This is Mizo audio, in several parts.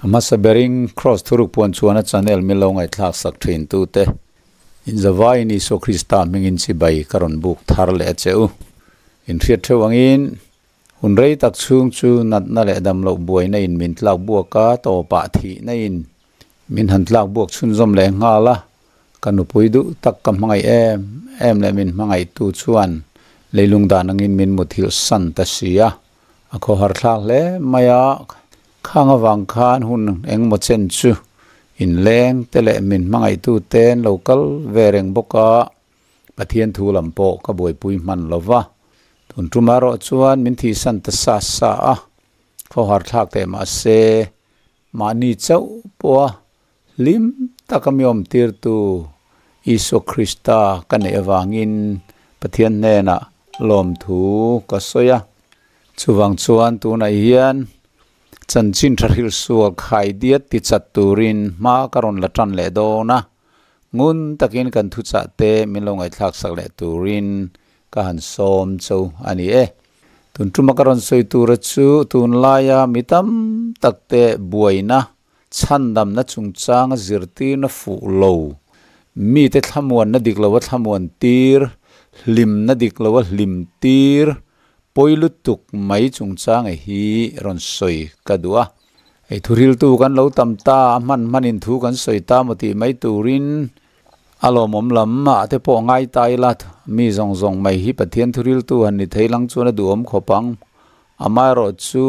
A hmasa berin Kraws thuruk puan chuan a channel min lo ngaihthlak sak thin tute in zavaiin Isua Krista hmingin chibai ka rawn buk thar leh a che u. In hriat theuh angin hun rei tak chhung chu natna leh damloh buaina in min tlak buak a, tawpah thihna in min han tlak buak chhunzawm leh nghal a, ka nupui duh tak ka hmangaih em em leh min hmangaihtu chuan leilung dan angin min muthilh san ta si a, a khawhar thlak hle mai a, khang avang khan hun engmaw chen chu inleng te leh min hmangaihtu ten lo kal ve reng bawk a, Pathian thu lam pawh ka buaipui hman lo va, tun tum erawh chuan min thihsan ta sa sa a, khawhar thlak teh mah se mahni chauh pawha hlim taka mi awmtirtu Isua Krista ka neih avangin Pathian hnenah lawmthu ka sawi a. Chuvang chuan tunah hian chanchin tha hrilh sual khai diat ti chat turin hma ka rawn la tan leh dawn a, ngun takin kan thuchah te min lo ngaihthlak sak leh turin ka han sawm cho a ni e. Tun tuma ka rawn sawi tura chu tunlaia mi tam tak te buaina chhandamna chungchanga zirtirna fuh lo, mite thlamuanna dik loa thlamuan tir, hlimna dik loa hlim tir, pawi lutuk mai chungchanga hi rawn sawi ka duh a. Hei thuhriltu kan lo tam ta, a hman hmanin thu kan sawi ta maw tih mai turin a lawmawm lam ah te pawh ngai ta ila, mi zawng zawng mai hi Pathian thuhriltu han ni thei lang chuan a duhawm khawp ang. Amaherawhchu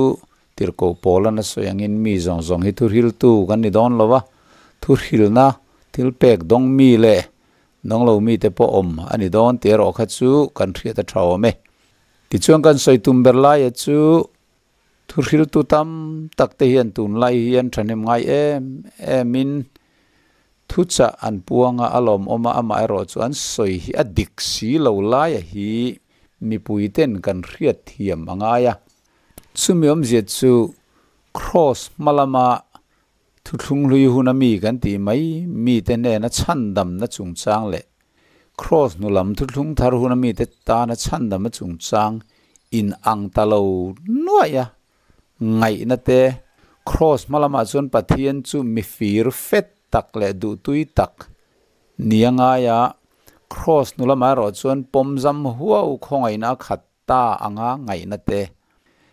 Tirhkoh pawl a sawi angin mi zawng zawng hi thuhriltu kan ni dawn lo a, thuhrilna thil pek dawng mi leh dawng lo mite pawh awm a ni dawn tih erawh kha chu kan hriat a tha awm e. Tichuan kan sawi tum ber laia chu thuhriltu tam tak te hian tunlai hian thahnem ngai em emin thuchah an puang a, a lawmawm a, amah erawh chu an sawi hi a dik si lo laia hi mipui ten kan hriat thiam a ngai a. Chumi awmzia chu Kraws hma lama thuthlung hlui huna mi kan tih mai mite hnena chhandamna chungchang leh Kraws hnu lam thuthlung thar huna mite tana chhandamna chungchang inang ta lo nuaih a ngaihna te, Kraws hma lamah chuan Pathian chu mi fir fet tak leh duhtui tak nia ngaia Kraws hnu lamah erawh chuan pawmzam huau khawngaihna a khat ta anga ngaihna te.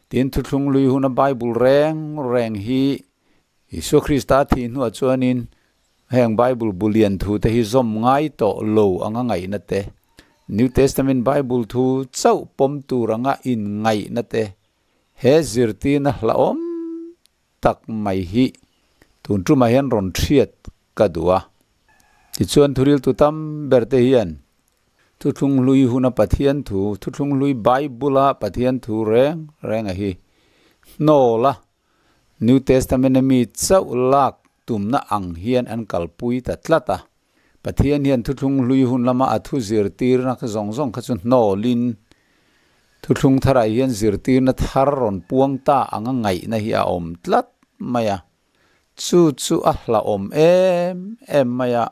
Tin, thuthlung lui huna Bible reng reng hi Isua Krista a thih hnuah chuanin heng Bible bu lian thu te hi zawm ngai tawh lo anga ngaihna te, New Testament Bible thu chauh pawm tur anga inngaihna te, he zirtirna hlauhawm tak mai hi tun tumah hian rawn hriat ka duh a. Tichuan thuriltu tam ber te hian Thuthlung hlui huna Pathian thu, Thuthlung hlui Bible-a Pathian thu reng renga hi hnawl a, New Testament-a mi chauh lak tumna ang hian an kalpui ta tlat a. Pathian hian Thuthlung hlui hun lama a thu zirtirna kha zawng zawng kha chu hnawlin Thuthlung tharah hian zirtirna thar rawn puang ta anga ngaihna hi a awm tlat mai a. Chu chu a hlauhawm em em mai a.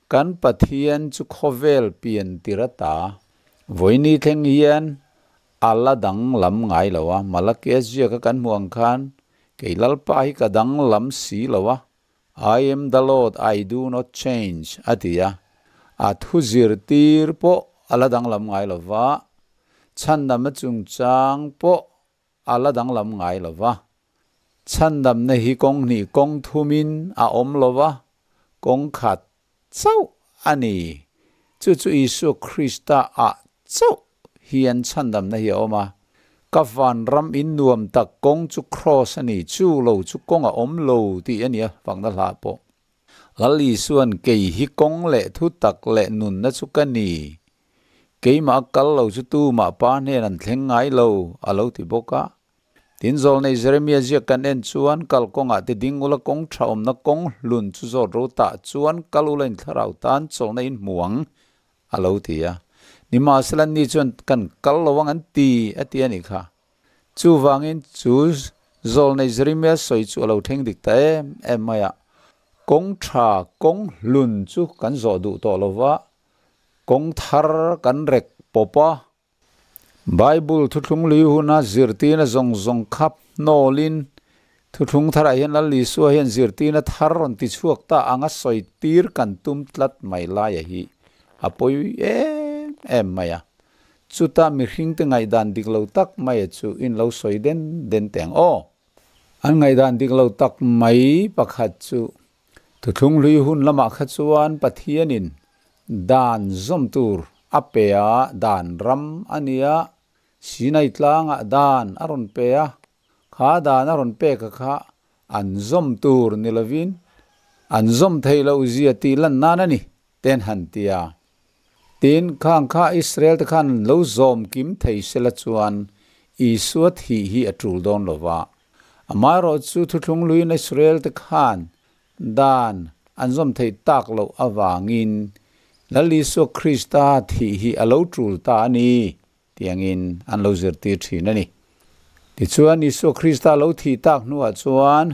Kan Pathian chu khawvel pian tir ata vawiini thleng hian a la danglam ngai lo a, Malakia ziaka kan hmuh ang khan kei Lalpa hi ka danglam si lo a, I am the Lord, I do not change a ti a, a thu zirtir pawh a la danglam ngai lo va, chhandamna chungchang pawh a la danglam ngai lo va. Chhandamna hi kawng hnih kawng thumin a awm lo va, kawng khat chauh a ni. Chu chu Isua Krista ah chauh hian chhandamna hi a awm a. Ka vanram in nuam tak kawng chu kraws a ni, chu lo chu kawng a awm lo tih a ni a, fakna hla pawh. Lal Isua'n kei hi kawng leh thu tak leh nunna chu ka ni. Keimah a kal lo chu tumah pa hnen an thleng ngai lo, a lo ti bawk a. Tin, zawlnei Jeremia ziak kan en chuan kal kawngah te ding ula kawng tha awmna kawng hlun chu zawt ro tah chuan kal ula in thlarau tan chawlhna in hmu ang, a lo ti a. Nimahsela ni chuan kan kal lo ang an ti, a ti a nih kha. Chuvangin chu zawlnei Jeremia sawi chu a lo thleng dik ta em em mai a. Kawng tha kawng hlun chu kan zawh duh tawh lo va, Kawng thar kan rek pawp a. Bible thuthlung lui huna zirtirna zawng zawng khap hnawlin Thuthlung tharah hian Lal Isua hian zirtirna thar rawn ti chhuak ta anga sawi tir kan tum tlat mai laia hi a pawi em em mai a. Chuta mihringte ngaihdan dik lo tak maia chu in lo sawi den den teh ang aw. An ngaihdan dik lo tak mai pakhat chu Thuthlung hlui hun lamah kha chuan Pathianin dan zawm tur a pe a, dan ram a nia, Sinai tlangah dan a rawn pe a, Kha dan a rawn pek a kha an zawm tur ni lovin an zawm theih loh zia tih lan nan a ni, ten han ti a. Tin, khang kha Israel te khan lo zawm kim thei sela chuan Isua thih hi a tul dawn lo va. Amaherawh chu thuthlung luiin Israel te khan dan an zawm theih tak loh avangin Lal Isua Krista thih hi a lo tul ta a ni. Tiangin an lo zirtir thin a ni. Tichuan, Isua Krista lo thih tak hnuah chuan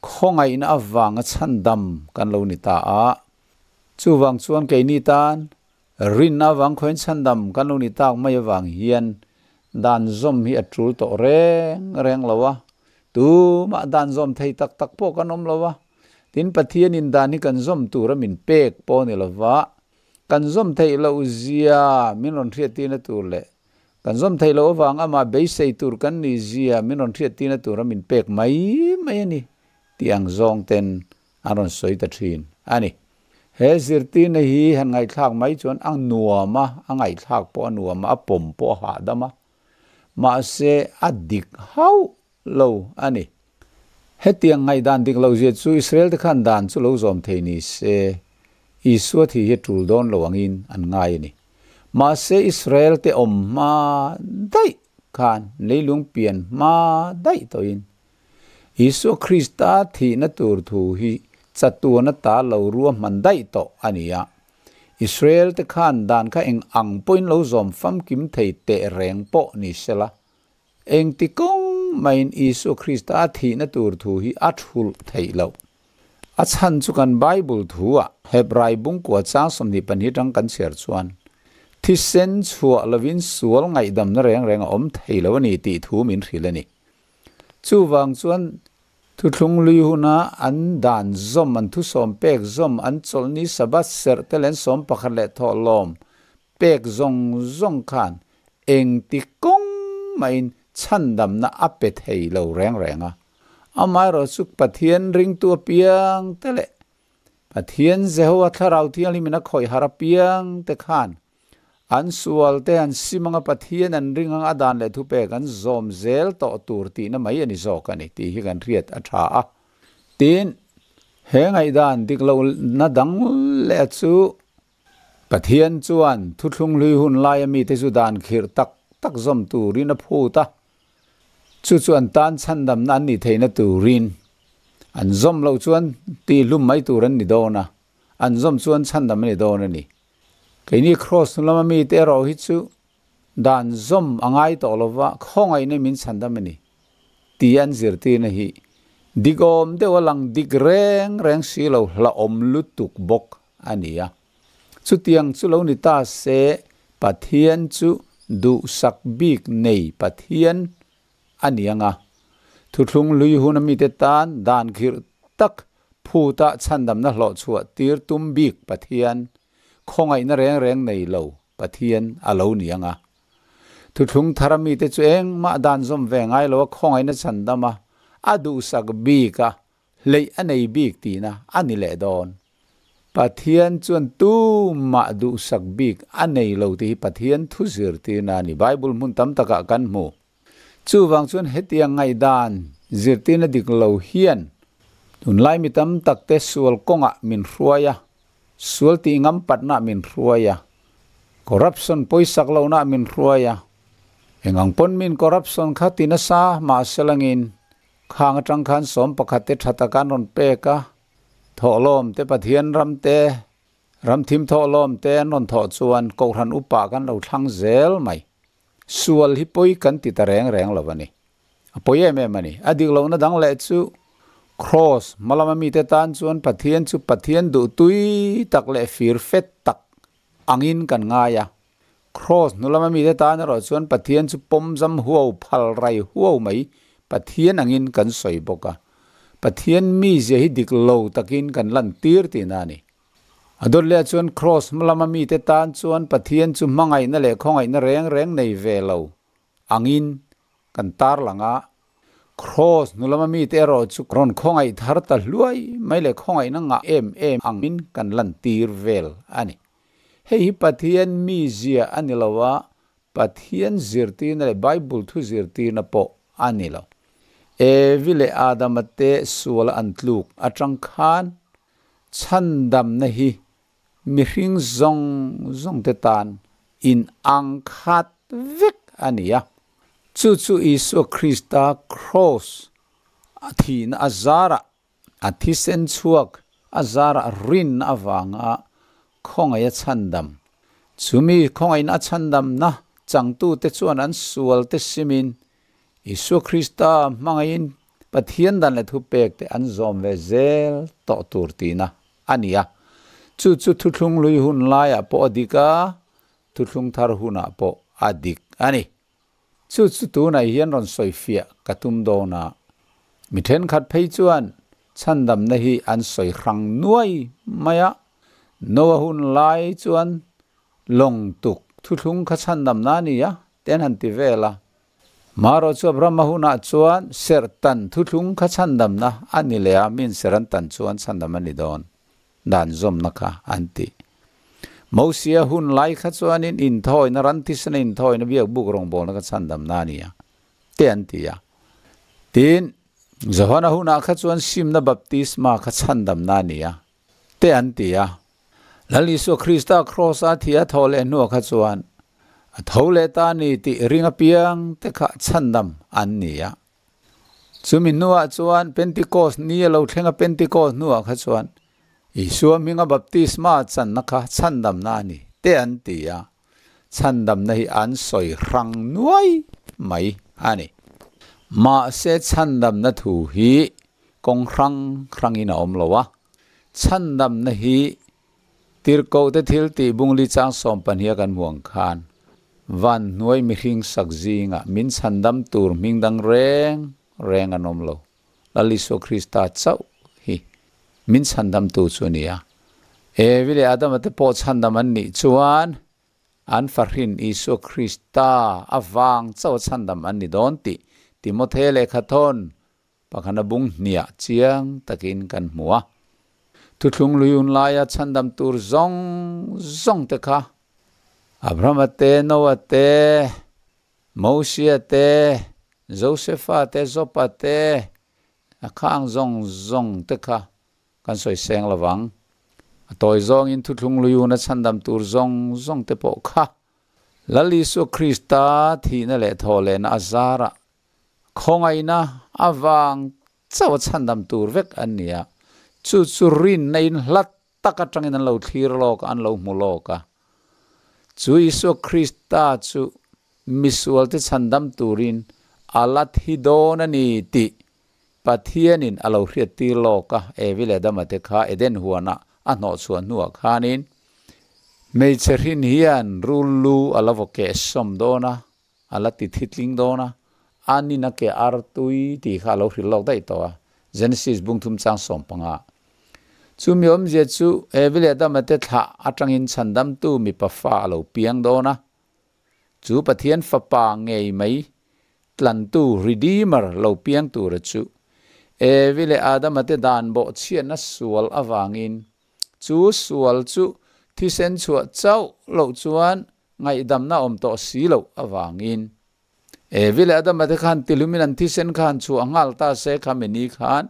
khawngaihna avanga chhandam kan lo ni ta a. Chuvang chuan keini tan rinna avang khawiin chhandam kan lo ni tak mai avang hian dan zawm hi a tul tawh reng reng lo a. Tumah dan zawm thei tak tak pawh kan awm lo a. Tin, Pathianin dan hi kan zawm tura min pek pawh ni lova, Kan zawm theih loh zia min rawn hriattirna tur leh kan zawm theih loh avang amah beisei tur kan nih zia min rawn hriattirna tura min pek mai mai a ni tih ang zawng ten an rawn sawi ta thin a ni. He zirtirna hi han ngaihthlak mai chuan a nuam a, a ngaihthlak pawh a nuam a, a pawm pawh a hahdam a, mahse a dik hauh lo a ni. Hetiang ngaihdan dik lo zia chu Israel te khan dan chu lo zawm thei ni se, Isua thi hi tul dawn lo angin an ngai a ni. Mahse Israel te awm hma daih khan leilung pian hma daih tawhin Isua Krista thihna tur thu hi chatuan ata lo ruahman daih tawh a ni a. Israel te khan dan kha eng ang pawhin lo zawm famkim thei teh reng pawh ni sela, Engti kawng maiin Isua Krista a thihna tur thu hi a thulh theih loh. A chhan chu kan Bible thu-ah Hebrai bungkua chang 22 tang kan chhiar chuan, Thisen chhuah lovin sual ngaihdamna reng reng a awm thei lo a ni tih thu min hrilh a ni. Chuvang chuan Thuthlung lui huna an dan zawm, an thusawm pek zawm, an chawlhni Sabbath serh te leh an 11 leh thawhlawm pek zawng zawng khan engti kawng mahin chhandamna a pe thei lo reng reng a. Amaherawh chu Pathian ringtu apiang te leh Pathian Jehovah Thlarau Thianghlimin a khawih har apiang te khan an sual te an sim anga Pathian an ring anga a dan leh thupek an zawm zel tawh tur tihna mai a ni zawk a ni tih hi kan hriat a tha a. Tin, he ngaihdan dik lohna dang leh chu Pathian chuan thuthlung hlui hun laia mite chu dan khirh tak tak zawm turin a phut a, chu chu an tan chhandamna an nih theihna turin an zawm loh chuan tihhlum mai tur an ni dawn a, an zawm chuan chhandam a ni dawn a ni. Keini Kraws hnu lama mite erawh hi chu dan zawm a ngai tawh lova khawngaihna min chhandam a ni tih an zirtirna hi dikawm deuh a lang dik reng reng si lo hlauhawm lutuk bawk a ni a. Chutiang chu lo ni ta se, Pathian chu duhsak bik nei Pathian a ni ang a. Thuthlung hlui hun a mite tan dan khirh tak phuta chhandamna hlawhchhuah tir tum bik Pathian, khawngaihna reng reng nei lo Pathian a lo ni ang a. Thuthlung thar a mite chu engmah dan zawm ve ngai lo a khawngaihna chhandam a, a duhsak bik a, Hleih a nei bik tihna a ni leh dawn. Pathian chuan tumah duhsak bik a nei lo tih hi Pathian thu zirtirna a ni. Bible hmun tam takah kan hmu. Chuvang chuan hetiang ngaihdan zirtirna dik lo hian tunlai mi tam takte sual kawngah min hruai a, sual tih ngam patnah min hruai a, corruption pawisak lohnah min hruai a. Engang pawn min corruption kha ti nasa mahse langin Khang atang khan 11 te tha taka an rawn pek a, thawhlawm te Pathian ram te, ramthim thawhlawm te an rawn thawh chuan Kohhran upa kan lo thlang zel mai. Sual hi pawi kan ti ta reng reng lo a ni. A pawi em em a ni. A dik lohna dang leh chu Kraws hmalama mite tan chuan Pathian chu Pathian duhtui tak leh fir fet tak angin kan ngai a. Kraws hnu lama mite tan erawh chuan Pathian chu pawmzam huau phal rai huau mai Pathian angin kan sawi bawk a. Pathian mizia hi dik lo takin kan lantir tihna a ni. A dawt leh chuan Kraws hmalama mite tan chuan Pathian chu hmangaihna leh khawngaihna reng reng nei ve lo angin kan tarlang a. Kraws hnulama mite erawh chu rawn khawngaih thar ta hluai mai leh khawngaihna ngah em em angin kan lantir vel a ni. Hei hi Pathian mizia a ni lo a, Pathian zirtirna leh Bible thu zirtirna pawh a ni lo. Evi leh Adama te suala an tluk atang khan chhandamna hi mihring zawng zawng te tan in ang khat vek a ni a. Chu chu Isua Krista Kraws a thihna a zarah A thisen chhuak a zarah rin avanga khawngaih a chhandam. Chumi khawngaihna a chhandamna changtute chuan an sualte simin Isua Krista hmangaihin Pathian dan leh thupekte an zawm ve zel tawh tur tihna a ni a. Chu chu thuthlung lui hun laiah pawh a dik a, thuthlung thar hunah pawh a dik a ni. Chu chu tunah hian rawn sawifiah ka tum dawn a, mi thenkhat phei chuan chhandamna hi an sawi hrang nuai mai a, Noah hun lai chuan lawng tuk thuthlung kha chhandamna a ni a, te an han ti vel a. Marawh chu Abrahama hunah chuan serh tan thuthlung kha chhandamna a ni leh a, min serh an tan chuan chhandam a ni dawn. Dan zawmna kha an ti. Mosia hun lai kha chuanin inthawina, ran thisena inthawina biak buk rawngbawlna kha chhandamna a ni a, te an ti a. Tin, Johana hunah kha chuan simna baptisma kha chhandamna a ni a, te an ti a. Lal Isua Krista kraws-a thi a thaw leh hnuah kha chuan a tho leh ta a ni tih ring apiang te kha chhandam an ni a. Chumi hnuah chuan Pentecost ni a lo thleng a, Pentecost hnuah kha chuan Isua hminga baptisma channa kha chhandamna a ni te an ti a, chhandamna hi an sawi hrang nuai mai a ni. Mahse chhandamna thu hi kawng hrang hrangin a awm lo a, chhandamna hi Tirhkohte thil tih bungli chang 12 a kan hmuh ang khan van hnuai mihring sak zingah min chhandam tur hming dang reng reng an awm lo. Lal Isua Krista chauh hi min chhandamtu chu a ni a. Evi leh Adama te pawh chhandam an nih chuan an fahrin Isua Krista avang chauh a chhandam an ni dawn tih Timothea lehkhathawn Pakhana bung hniah chiang takin kan hmu a. Thuthlung lui un laia chhandam tur zawng zawng te kha Abrahama te, Noah te, Mosia te, Josefa te, Jopa te, a khang zawng zawng te kha kan sawi seng lo vang. A tawi zawngin thuthlung lui una chhandam tur zawng zawng te pawh kha Lal Isua Krista thihna leh thawhlehna a zarah Khawngaihna avang chauh a chhandam tur vek an ni a, chu chu rinna in hlat tak atangin an lo thlir lawk a, an lo hmu lawk a. Chu Isua Krista chu misualte chhandam turin a la thi dawn a ni tih Pathianin a lo hriattir lawk a, Evi leh Adama te kha Eden huanah a hnawhchhuah hnuah khanin hmeichhe hrin hian rul lu a la vaw keh sawm dawn a, A la ti thi tling dawn a, a nin a ke ar tui tih kha a lo hrilh lawk daih tawh a, Genesis bung thum chang 15. Chu mi awmzia chu Evi leh Adama te thlah atangin chhandamtu mipa fa a lo piang dawn a, chu Pathian fapa ngei mai tlantu Redeemer lo piang tura chu Evi leh Adama te dan bawhchhiatna sual avangin chu sual chu thisen chhuah chauh loh chuan Ngaihdamna awm tawh si loh avangin Evi leh Adama te khan tilumin an thisen khan chhuah nghal ta se kha mini khan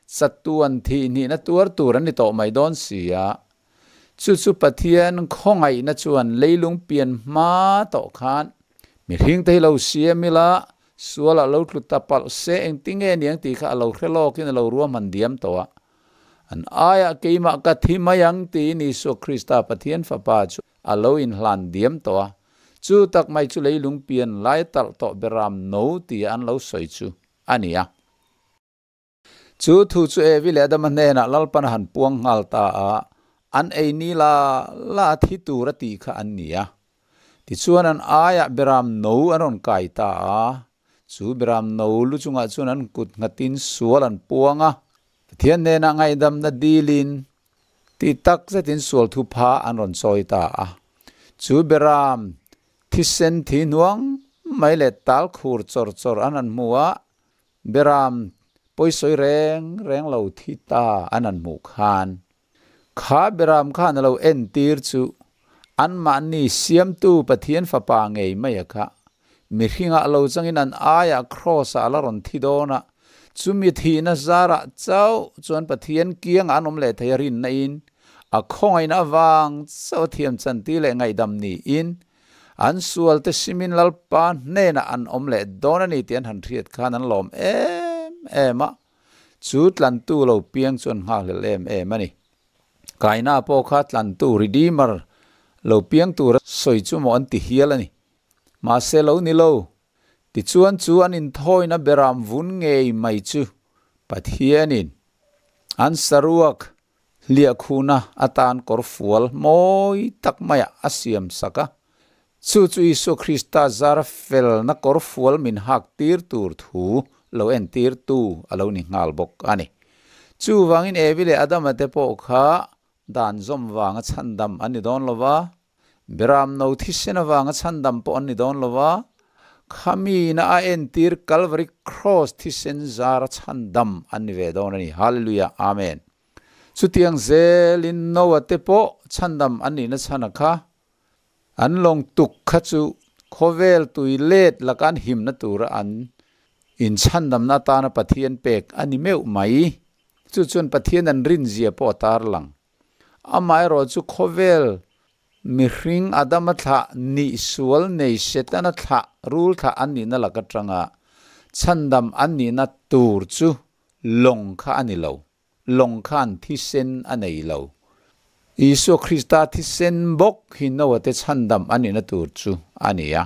sattu an thih hnihna tuar tur an ni tawh mai dawn si a. Chu chu Pathian khawngaihna chuan leilung pian hma tawh khan mihring te hi lo siam ila sualah lo tlu ta palh se engtinge niang tih kha a lo hre lawkin a lo ruahman diam tawh a. An aiah keimah ka thi mai ang tiin Isua Krista Pathian Fapa chu A lo inhlan diam tawh a, chu tak mai chu leilung pian lai talh tawh beram no tia an lo sawi chu a ni a. Chu thu chu Evi leh Adama hnenah Lalpan a han puang nghal ta a, an ei ni la la a thi tur a tih kha an ni a. Tichuan an aiah beram no an rawn kai ta a, chu beram no lu chungah chuan an kut nghatin sual an puang a. Pathian hnenah ngaihdamna dilin ti tak zetin sual thupha an rawn chawi ta a. Chu beram thisen thi hnuang mai leh tal khur chawr chawr an han hmu a, beram pawisawi reng reng lo thi ta an han hmuh khan kha beram khan a lo entir chu anmahni siamtu Pathian Fapa ngei mai a kha. Mihringah lo changin an aiah Kraws-ah a la rawn thi dawn a, chumi thihna zarah chauh chuan Pathian kiangah an awm leh thei a rinna in a khawngaihna avang chauh a thiam chantir leh ngaihdam niin an sualte simin Lalpa hnenah an awm leh dawn a ni tih an han hriat khan an lawm em em a, chu tlantu lo piang chu an nghakhlelh em em a ni. Kaina pawh kha tlantu, Redeemer, lo piang tura sawi chu maw an ti hial a ni. Mahse lo ni lo. Tichuan chu an inthawina beram vun ngei mai chu Pathianin an saruak hliahkhuhna atan kawr fual mawi tak maiah a siam sak a. Chu chu Isua Krista zara felna kawr fual min hak tir tur thu lo entirtu a lo ni nghal bawk a ni. Chuvangin Evi leh Adama te pawh kha dan zawm vanga chhandam an ni dawn lo va, Beram no thisen avanga chhandam pawh an ni dawn lo va, khamiina a entir Calvary Cross thisen zara chhandam an ni ve dawn a ni. Hallelujah Amen. Chutiang zelin Noah te pawh chhandam an nihna chhan a kha, an lawng tuk kha chu khawvel tui let laka an himna tura an inchhandamna atana Pathian pek a ni meuh mai. Chu chuan Pathian an rinzia pawh a tarlang. Amaherawh chu khawvel mihring Adama thlah nih sual nei Setana thlah rul thlah an nihna lak atanga chhandam an nihna tur chu lawng kha a ni lo, lawng khan thisen a nei lo. Isua Krista thisen bawk hi Noah te chhandam an nihna tur chu a ni a.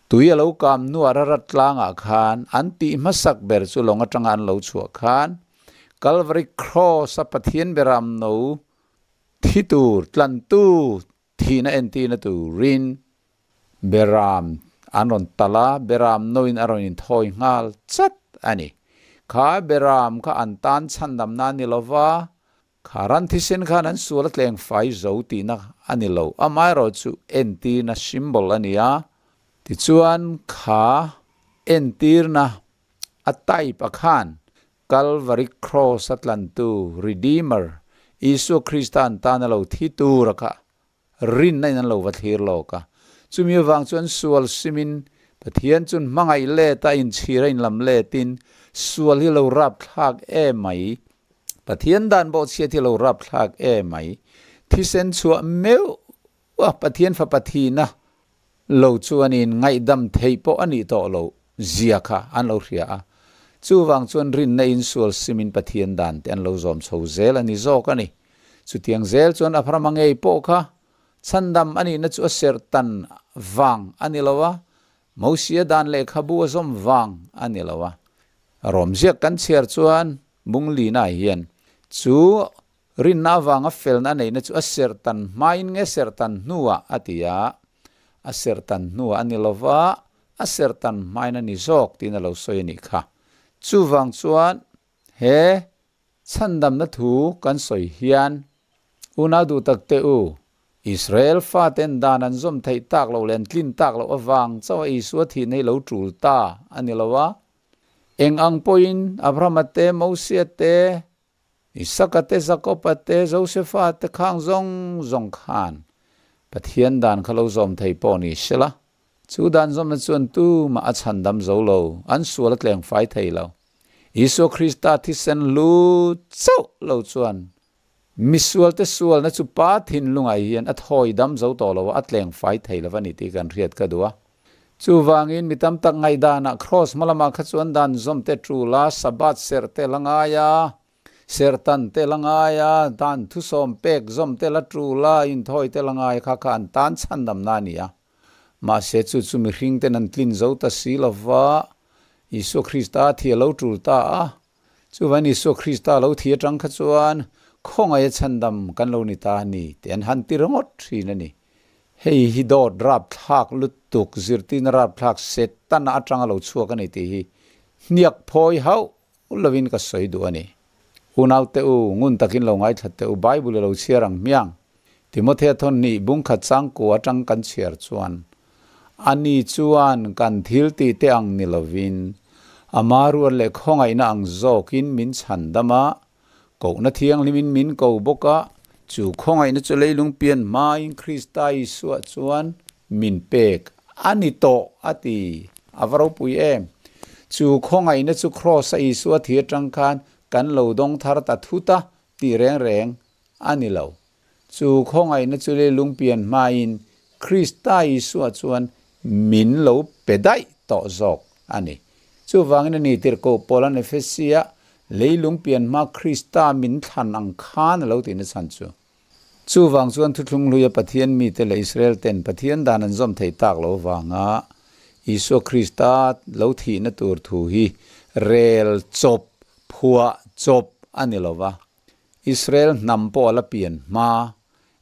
Tui a lo kam hnuah Rarat tlangah khan an tih hmasak ber chu lawng atanga an lo chhuah khan Calvary Cross a Pathian beram no thi tur, tlantu thihna entirna turin beram an rawn talh a, beram no in a rawn inthawi nghal chat a ni. Kha beram kha an tan chhandamna a ni lova, kha ran thisen khan an sual a tleng fai zo tihna a ni lo. Amaherawhchu entirna symbol a ni a, tichuan kha entirna a type a khan Calvary Cross a tlantu Redeemer Isua Krista an tan a lo thi tur a kha rinna in an lo va thlir lawk a. Chumi avang chuan sual simin Pathian chun hmangaih let a inchhir a inlam letin sual hi lo rap thlak em mai. Pathian dan bawhchhiat hi lo rap thlak em mai. Thisen chhuah meuh a Pathian fapa thihna lo chuanin ngaihdam theih pawh a nih tawh loh zia kha an lo hria a. Chuvang chuan rinna insual simin Pathian dan te an lo zawm chho zel a ni zawk a ni. Chutiang zel chuan Abrahama ngei pawh kha chhandam a nihna chu a serh tan vang a ni lo a, Mosia dan lehkhabu a zawm vang a ni lo a. Rawmziak kan chhiar chuan Bunglina hian chu Rinna avanga felna a neihna chu a serhtan hmain nge serhtan hnuah a ti a, a serhtan hnuah a ni lova, a serhtan hmain a ni zawk tiin a lo sawi a nih kha. Chuvang chuan he chhandamna thu kan sawi hian unau duh tak te u, Israel faten dan an zawm theih tak loh leh an tlin tak loh avang chauha Isua thihna hi lo tul ta a ni lo a, eng ang pawhin Abrahama te, Mosia te, Isaka te, Jakoba te, Josefa te khang zawng zawng khan Pathian dan kha lo zawm thei pawh ni sela, chu dan zawmna chuan tumah a chhandam zo lo, an sual a tleng fai thei lo. Isua Krista thisen hlu chauh lo chuan misualte sualna chu Pa thinlungah hian a thawi dam zo tawh lo a, a tleng fai thei lo a ni tih kan hriat ka duh a. Chuvangin mi tam tak ngaihdanah Kraws hma lamah kha chuan dan zawm te tul a, Sabbath serh te la ngai a, serh tan te la ngai a, dan thusawm pek zawm te la tul a, inthawi te la ngai kha kha an tan chhandamna a ni a. Mahse chu chu mihring ten an tlin zo ta si lova, Isua Krista thi a lo tul ta a. Chuvain Isua Krista lo thi atang kha chuan khawngaih a chhandam kan lo ni ta a ni tih an han ti ringawt thin a ni. Hei hi dawt rapthlak lutuk, zirtirna rapthlak Setana atanga lo chhuak a ni tih hi hniak phawi hauh lovin ka sawi duh a ni. Unaute u, ngun takin lo ngaithla teh u, Bible lo chhiar ang hmiang. Timothea thawn nih bung khat changkua atang kan chhiar chuan, Ani chuan kan thil tih te ang ni lovin, ama ruat leh khawngaihna ang zawkin min chhan dam a, kohna thianghlimin min ko bawk a, chu khawngaihna chu leilung pian hmain Krista Isua chuan min pek a ni tawh, a ti. A va ropui em! Chu khawngaihna chu Kraws-a Isua thi atang khan kan lo dawng thar ta thut a tih reng reng a ni lo. Chu khawngaihna chu leilung pian hmain Krista Isua chuan min lo pe daih tawh zawk a ni. Chuvangin a ni tirhkoh Paula'n Efesia leilung pian hma Krista min thlan ang khan a lo tihna chhan chu. Chuvang chuan Thuthlung Hluia Pathian mite leh Israel ten Pathian dan an zawm thei tak lo vanga Isua Krista lo thihna tur thu hi rel chawp, phuah chawp a ni lo va. Israel hnam pawh a la pian hma,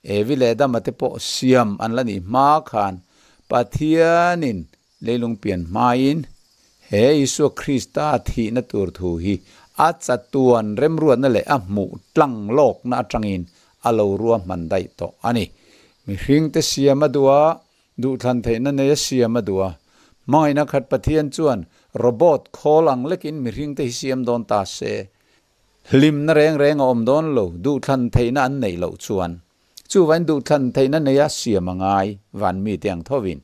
Evi leh Adama te pawh siam an la nih hma khan Pathianin leilung pian hmain he Isua Krista thihna tur thu hi a chatuan remruatna leh a hmuh tlang lawkna atangin a lo ruahman daih tawh a ni. Mihringte siam a duh a, duhthlan theihna nei a siam a duh a. Hmangaihna khat Pathian chuan robot khawl ang lekin mihringte hi siam dawn ta se, Hlimna reng reng a awm dawn lo, duhthlan theihna an neih loh chuan. Chuvain duhthlan theihna neia siam a ngai, van mite ang thovin.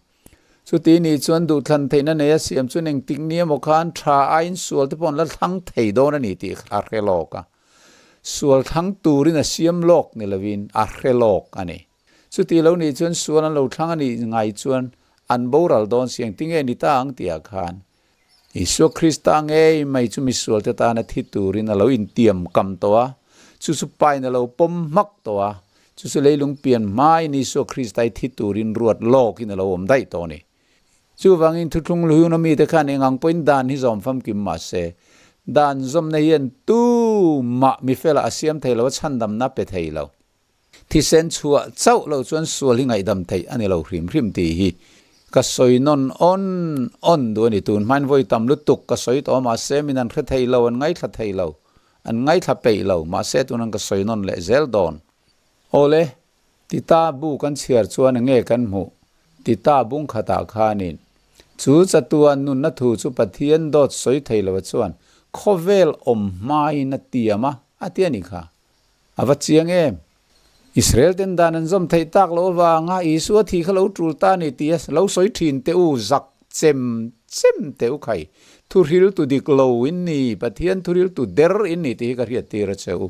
Chuti nih chuan duhthlan theihna neia siam chuan engtik ni emaw khan tha aiin sual te pawh an la thlang thei dawn a ni tih a hre lawk a. Sual thlang turin a siam lawk ni lovin a hre lawk a ni. Chuti lo nih chuan sual an lo thlang a nih ngai chuan an boral dawn si engtinge ni ta ang tihah khan Isua Krista ngei mai chu misualte tana thi turin a lo intiam kam tawh a, chu chu pain a lo pawm hmak tawh a, chu chu leilung pian hmain Isua Krista hi thi turin ruat lawkin a lo awm daih tawh a ni. Chuvangin thuthlung luhuna mite khan eng ang pawhin dan hi zawm famkim mah se, dan zawmna hian tumah mifela a siam thei lo, a chhandamna a pe thei lo. Thisen chhuah chauh loh chuan sual hi ngaihdam theih a ni lo hrim hrim tih hi ka sawi nawn awn awn duh a ni. Tun hmain vawi tam lutuk ka sawi tawh a, mahse min an hre thei lo, an ngaithla thei lo, an ngaithla peih lo, mahse tunan ka sawi nawn leh zel dawn. Awle, Tita bu kan chhiar chuan enge kan hmuh? Tita bung khatah khanin, Chu chatuan nunna thu chu Pathian dawt sawi thei lo chuan khawvel awm hmain a tiam a, a ti a nih kha. A va chiang em? Israel ten dan an zawm theih tak loh avanga Isua thi kha lo tul ta a ni tih a lo sawi thin teh u, zak chem chem teh u khai. Thuhril tu dik lo in ni, Pathian thuhril tu der in ni tih hi ka hriat tir a che u.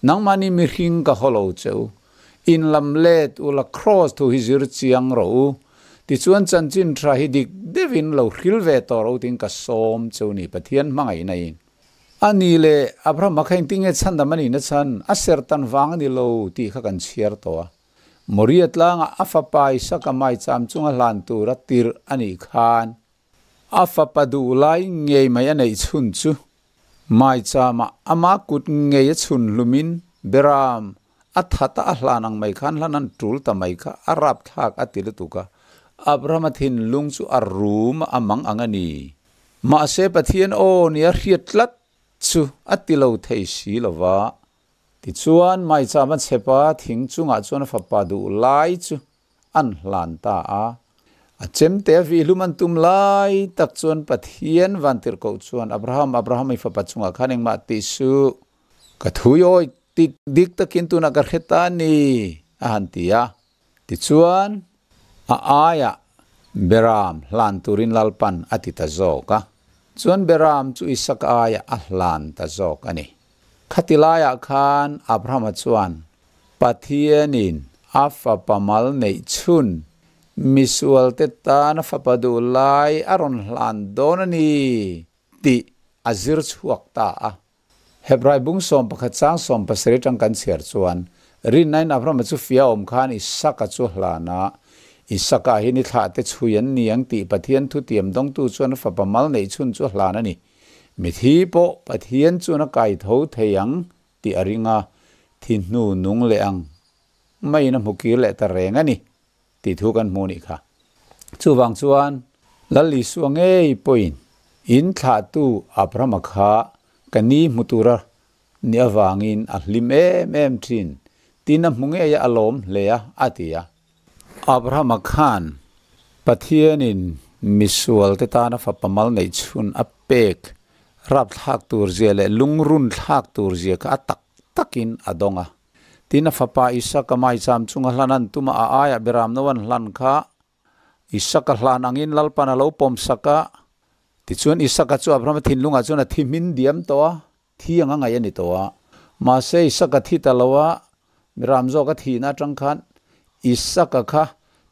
Nangmahni mihring ka haw lo che u. In lam let u la Kraws thu hi zir chiang rawh u. Tichuan chanchin tha hi dik deuhin lo hril ve tawh rawh u tiin ka sawm che u ni, Pathian hmangaihna in. A ni le, Abraham-a kha engtin nge chhandam a nihna chhan? A sertan vang a ni lo tih kha kan chhiar tawh a. Moria tlanga a fapa Isaka maicham chunga hlan tura tirh a nih khan a fapa duh lai ngei mai a neih chhun chu maichama ama kut ngei a chhun hlumin Beram a thata a hlan ang mai khan hlan an tul ta mai kha a rapthlak a ti lutuk a. Abraham-a thinlung chu a rum a mang ang a ni. Mahse Pathian aw nia hriat tlat chu a ti lo thei si lo va. Tichuan maicham a chep a, thing chungah chuan a fapa duh lai chu an hlan ta a. A chemte a vihhlum an tum lai tak chuan Pathian vantirhkoh chuan, Abraham, Abraham i fapa chungah khan engmah tih suh. Ka thuiawi tik dik takin tunah ka hre ta a ni, a han ti a. Tichuan, a aiah Beram hlan turin Lalpan a ti ta zawk a. Chuan Beram chu Isaka aiah a hlan ta zawk a ni. Khati laiah khan Abrahama chuan Pathianin a fapa mal neih chhun misualte tana fapa duh lai a rawn hlan dawn a ni tih a zir chhuak ta a. Hebrai bung 11 chang 17 atang kan chhiar chuan, Rinnain Abrahama chu fia awm khan Isaka chu hlan a, Isaka hi ni thlah te chhui an ni ang tih Pathian thutiam dawngtu chuan a fapa mal neih chhun chu hlan a ni. Mithi pawh Pathian chuan a kai tho thei ang tih a ring a, thi hnu nung leh ang maiin a hmu kir leh ta reng a ni tih thu kan hmu nih kha. Chuvang chuan Lal Isua ngei pawhin in thlahtu Abrahama kha ka ni hmu tura ni avangin a hlim em em thin. Tin a hmu ngei a, a lawm hle a, a ti a. Abrahama khan Pathianin misualte tana fapa mal neih chhun a pek rapthlak tur zia leh lungrun thlak tur zia kha a tak takin a dawng a. Tin a fapa Isaka maicham chunga hlan an tuma a aiah Beramno an hlan kha Isaka hlan angin Lalpan a lo pawmsak a. Tichuan Isaka chu Abrahama thinlungah chuan a thi hmin diam tawh a, thi anga ngaih a ni tawh a. Mahse Isaka thi ta lo a, Miram zawk a thihna atang khan Isaka kha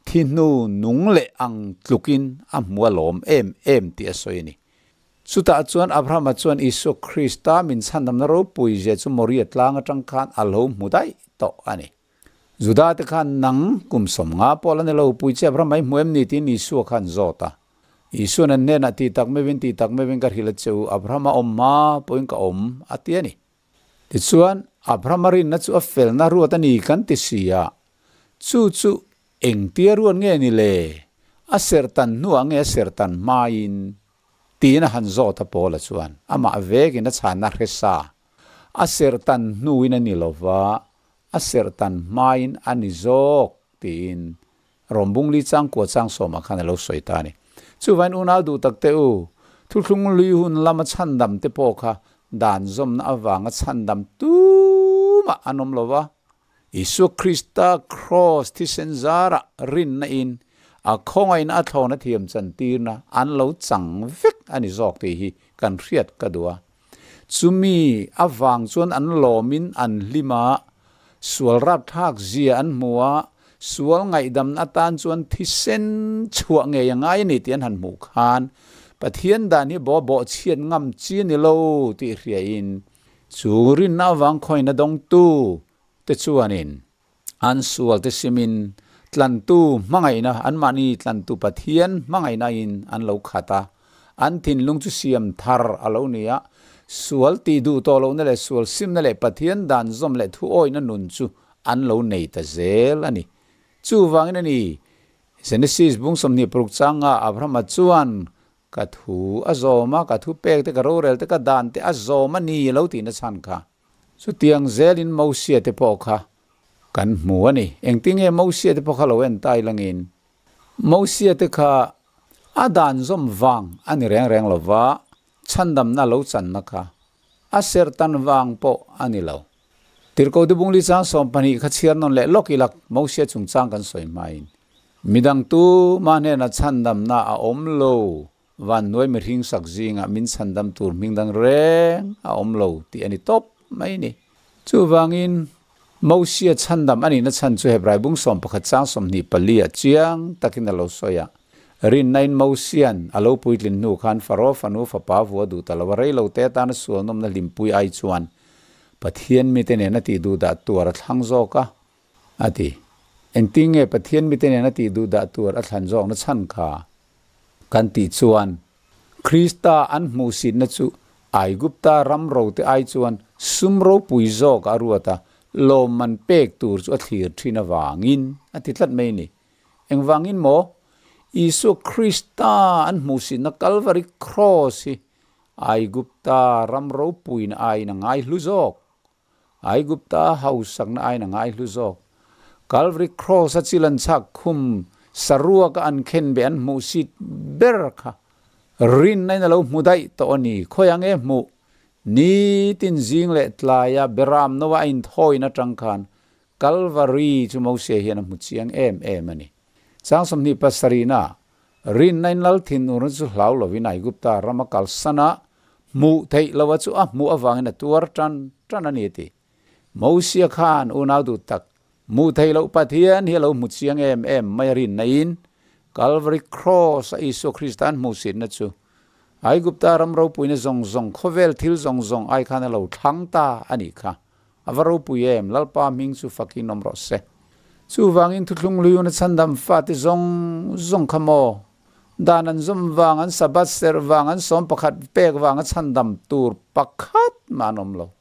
thi hnu nung leh ang tlukin a hmu a lawm em em tih a sawi a ni. Chutah chuan Abrahama chuan Isua Krista min chhandamna ropui zia chu Moria tlang atang khan a lo hmu daih tawh a ni. Juda te khan nang kum 50 pawh la ni lo, pui che Abraham mai hmu em ni tiin Isua khan zawt a. Isua'n an hnenah ti tak meuhin ti tak meuhin ka hrilh a che u, Abraham a awm hma pawhin ka awm a ti a ni. Tichuan, Abraham a rinna chu a felna ruat a ni kan ti si a, chu chu engtia ruat nge ni le? A serhtan hnuah nge a serhtan hmain? Tiin a han zawt a Paula chuan amah vekin a chhanna hre sa. A serhtan hnuin a ni lova, a serhtan hmain a ni zawk tiin Rawmbung li chang kua chang sawmah khan a lo sawi ta a ni. Chuvain unau duh tak te u, thuthlung lui hun lama chhandam te pawh kha dan zawmna avanga chhandam tumah an awm lo va, Isua Krista kraws thisen zarah rinna in a khawngaihna a thlawna thiam chantirna an lo chang vek a ni zawk tih hi kan hriat ka duh a. Chumi avang chuan an lawmin an hlim a, sual rapthlak zia an hmu a, sual ngaihdamna atan chuan thisen chhuah ngei a ngai a ni tih an han hmuh khan Pathian dan hi baw bawhchhiat ngam chi a ni lo tih hriain chu rinna avang khawina dawngtu te chuanin an sualte simin tlantu hmangaihna, anmahni tlantu Pathian hmangaihnain an lo khat a, an thinlung chu siam thar a lo ni a, sual tih duh tawh lohna leh sual simna leh Pathian dan zawm leh thuawihna nun chu an lo nei ta zel a ni. Chuvangin a ni, Genesis bung 26 changa Abrahama chuan ka thu a zawm a, ka thupek te, ka rorel te, ka dan te a zawm a ni lo tihna chhan kha. Chutiang zelin Mosia te pawh kha kan hmu a ni. Engtinge Mosia te pawh kha lo en tai langin? Mosia te kha a dan zawm vang a ni reng reng lo va, chhandamna lo channa kha a serhtan vang pawh a ni lo. Tirhkoh Dubungli chang 12 kha chhiar nawn leh lawk ilak Mosia chungchang kan sawi hmain, Midang tu mah hnenah chhandamna a awm lo Van hnuai mihring sak zingah min chhandam tur hming dang reng a awm lo tih a ni tawp mai ni. Chuvangin, Mosia chhandam a nihna chhan chu Hebrai bung 11 chang 24 ah chiang takin a lo sawi a. Rinnain Mosia'n a lo puitlin hnu khan Faraoh fanu fapa vua duh ta lo a rei lo te atana sualnawmna hlimpui ai chuan Pathian mite nena tih duh dah tuar a thlang zawk a, a ti. Engtin nge Pathian mite nena tih duh dah tuar a thlan zawkna chhan kha? Kan tih chuan, Krista an hmuhsitna chu Aigupta ram rote ai chuan sum ropui zawk a ruat a, lawmman pek tur chu a thlir thin avangin a ti tlat mai a ni. Engvangin maw? Isua Krista an hmuhsitna Kalvari Kraws hi Aigupta ram ropuina aiin a ngaihlu zawk. Aigupta hausakna aiin a ngaihlu zawk. Calvary Cross a chil an chhak khum saruaka an khen be an hmuh sit ber kha rinna in a lo hmu daih tawh a ni. Khawi ang e hmuh? Nitin zing leh tlaia Beram Noa a inthawin atang khan Calvary chu Mose hian a hmu chiang em em a ni. Chang 27 na rinna in lal thin urna chu hlau lovin Aigupta rama kalsan a hmuh theih loha chu a hmuh avangin a tuar tan tan a ni a ti. Mosia khan unau duh tak hmuh theih loh Pathian hi a lo hmu chiang em em mai a rinna in Calvary Cross a Isua Krista an hmuhsitna chu Aigupta ram ropuina zawng zawng khawvel thil zawng zawng ai khan a lo thlang ta a nih kha. A va ropui em, Lalpa hming chu fakin awm rawh se. Chuvangin thuthlung luiuna chhandam fate zawng zawng kha maw? Dan an zawm vang, an Sabbath serh vang, an 11 pek vanga chhandam tur pakhat mah an awm lo.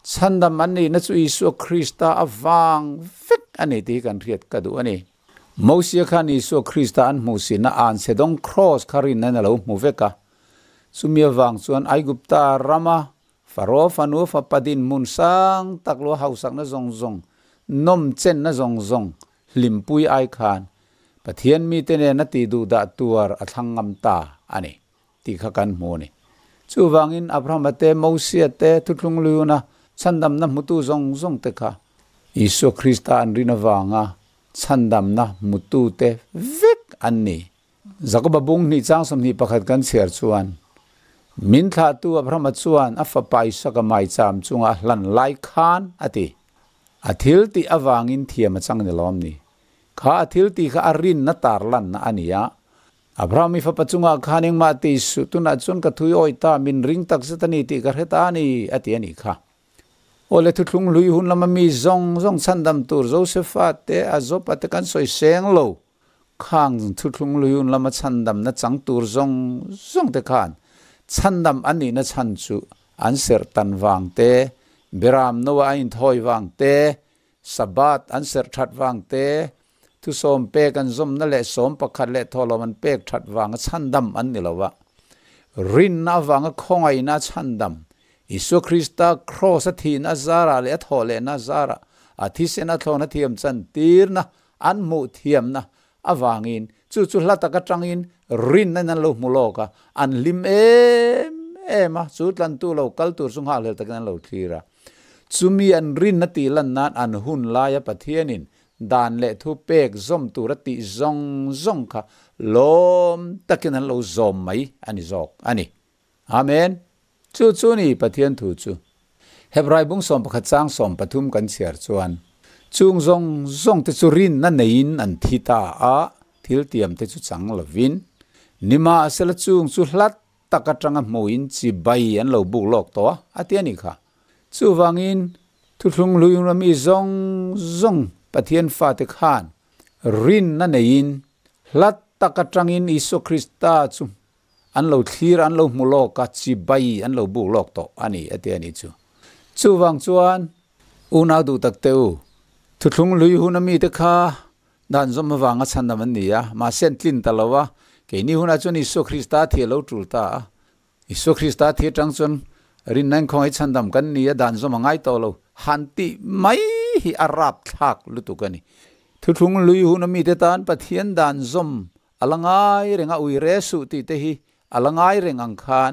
Chhandam an nihna chu Isua Krista avang vek a ni tih hi kan hriat ka duh a ni. Mosia khan Isua Krista an hmuhsihna Anchhedawng Cross kha rinna in a lo hmu vek a. Chumi avang chuan Aigupta rama. Faro fanu fapa dinhmun sang tak lo hausakna zawng zawng, nawm chenna zawng zawng hlimpui ai khan Pathian mite nena tih duhdah tuar a thlang ngam ta a ni tih kha kan hmu a ni. Chuvangin Abrahama te, Mosia te, Thuthlung Luna chhandamna hmutu zawng zawng te kha Isua Krista an rin avanga chhandamna hmutute vek an ni. Jakoba bung hnih chang 21 kan chhiar chuan, Min thlahtu Abrahama chuan a fapa Isaka maicham chunga a hlan lai khan a ti. A thil tih avangin thiam a chang ni lawm ni. Kha a thil tih kha a rinna tarlanna a ni a. Abraham i fapa chungah khan engmah ti suh, tunah chuan ka thui awih ta, min ring takzet a ni tih ka hre ta a ni, a ti a nih kha. Aw le thuthlung hlui hun lama mi zawng zawng chhandam tur Josefa te, Azopa te kan sawi seng lo. Khang thuthlung hlui hun lama chhandamna chang tur zawng zawng te khan chhandam an nihna chhan chu an serh tan vang te, Beram Noah a inthawi vang te, Sabbath an serh that vang te, thusawm pek an zawmna leh 11 leh thawhlawm an pek that vanga chhandam an ni lo a. Rinna avanga khawngaihna a chhandam, Isua Krista kraws a thihna zarah leh a thawhlehna zarah a thisen a thlawna thiam chantirna an hmuh thiamna avangin chu chu hla tak atangin rinna in an lo hmu lawk a, an hlim em em a, chu tlantu lo kal tur chu nghakhlel takin an lo thlir a. Chumi an rinna tih lan nan an hun laia Pathianin dan leh thu pek zawm tura tih zawng zawng kha lawm takin an lo zawm mai a ni zawk a ni. Amen. Chu chu ni Pathian thu chu. Hebrai bung 11 chang 13 kan chhiar chuan, Chung zawng zawng te chu rinna neiin an thi ta a, thil tiam te chu chang lovin, nimahsela chung chu hlat tak atanga hmuin chi bai an lo buk lawk tawh a, a ti a nih kha. Chuvangin, thuthlung hlui mi zawng zawng Pathian fate khan rinna neiin hlat tak atangin Isua Krista chu an lo thlir an lo hmu lawk a, chi bai an lo buk lawk tawh a ni, a ti a nih chu. Chuvang chuan, unau duh tak te u, thuthlung hlui hun a mite kha dan zawm avanga chhandam an ni a, mahse an tlin ta lo a, keini hunah chuan Isua Krista thi a lo tul ta a. Isua Krista thi atang chuan rinna inkhawng hi chhandam kan ni a, dan zawm a ngai tawh lo. Han tih mai hi a rapthlak lutuk a ni. Thuthlung hlui hun a mite tan Pathian dan zawm a la ngai reng a, ui re suh tih te hi a la ngai reng ang khan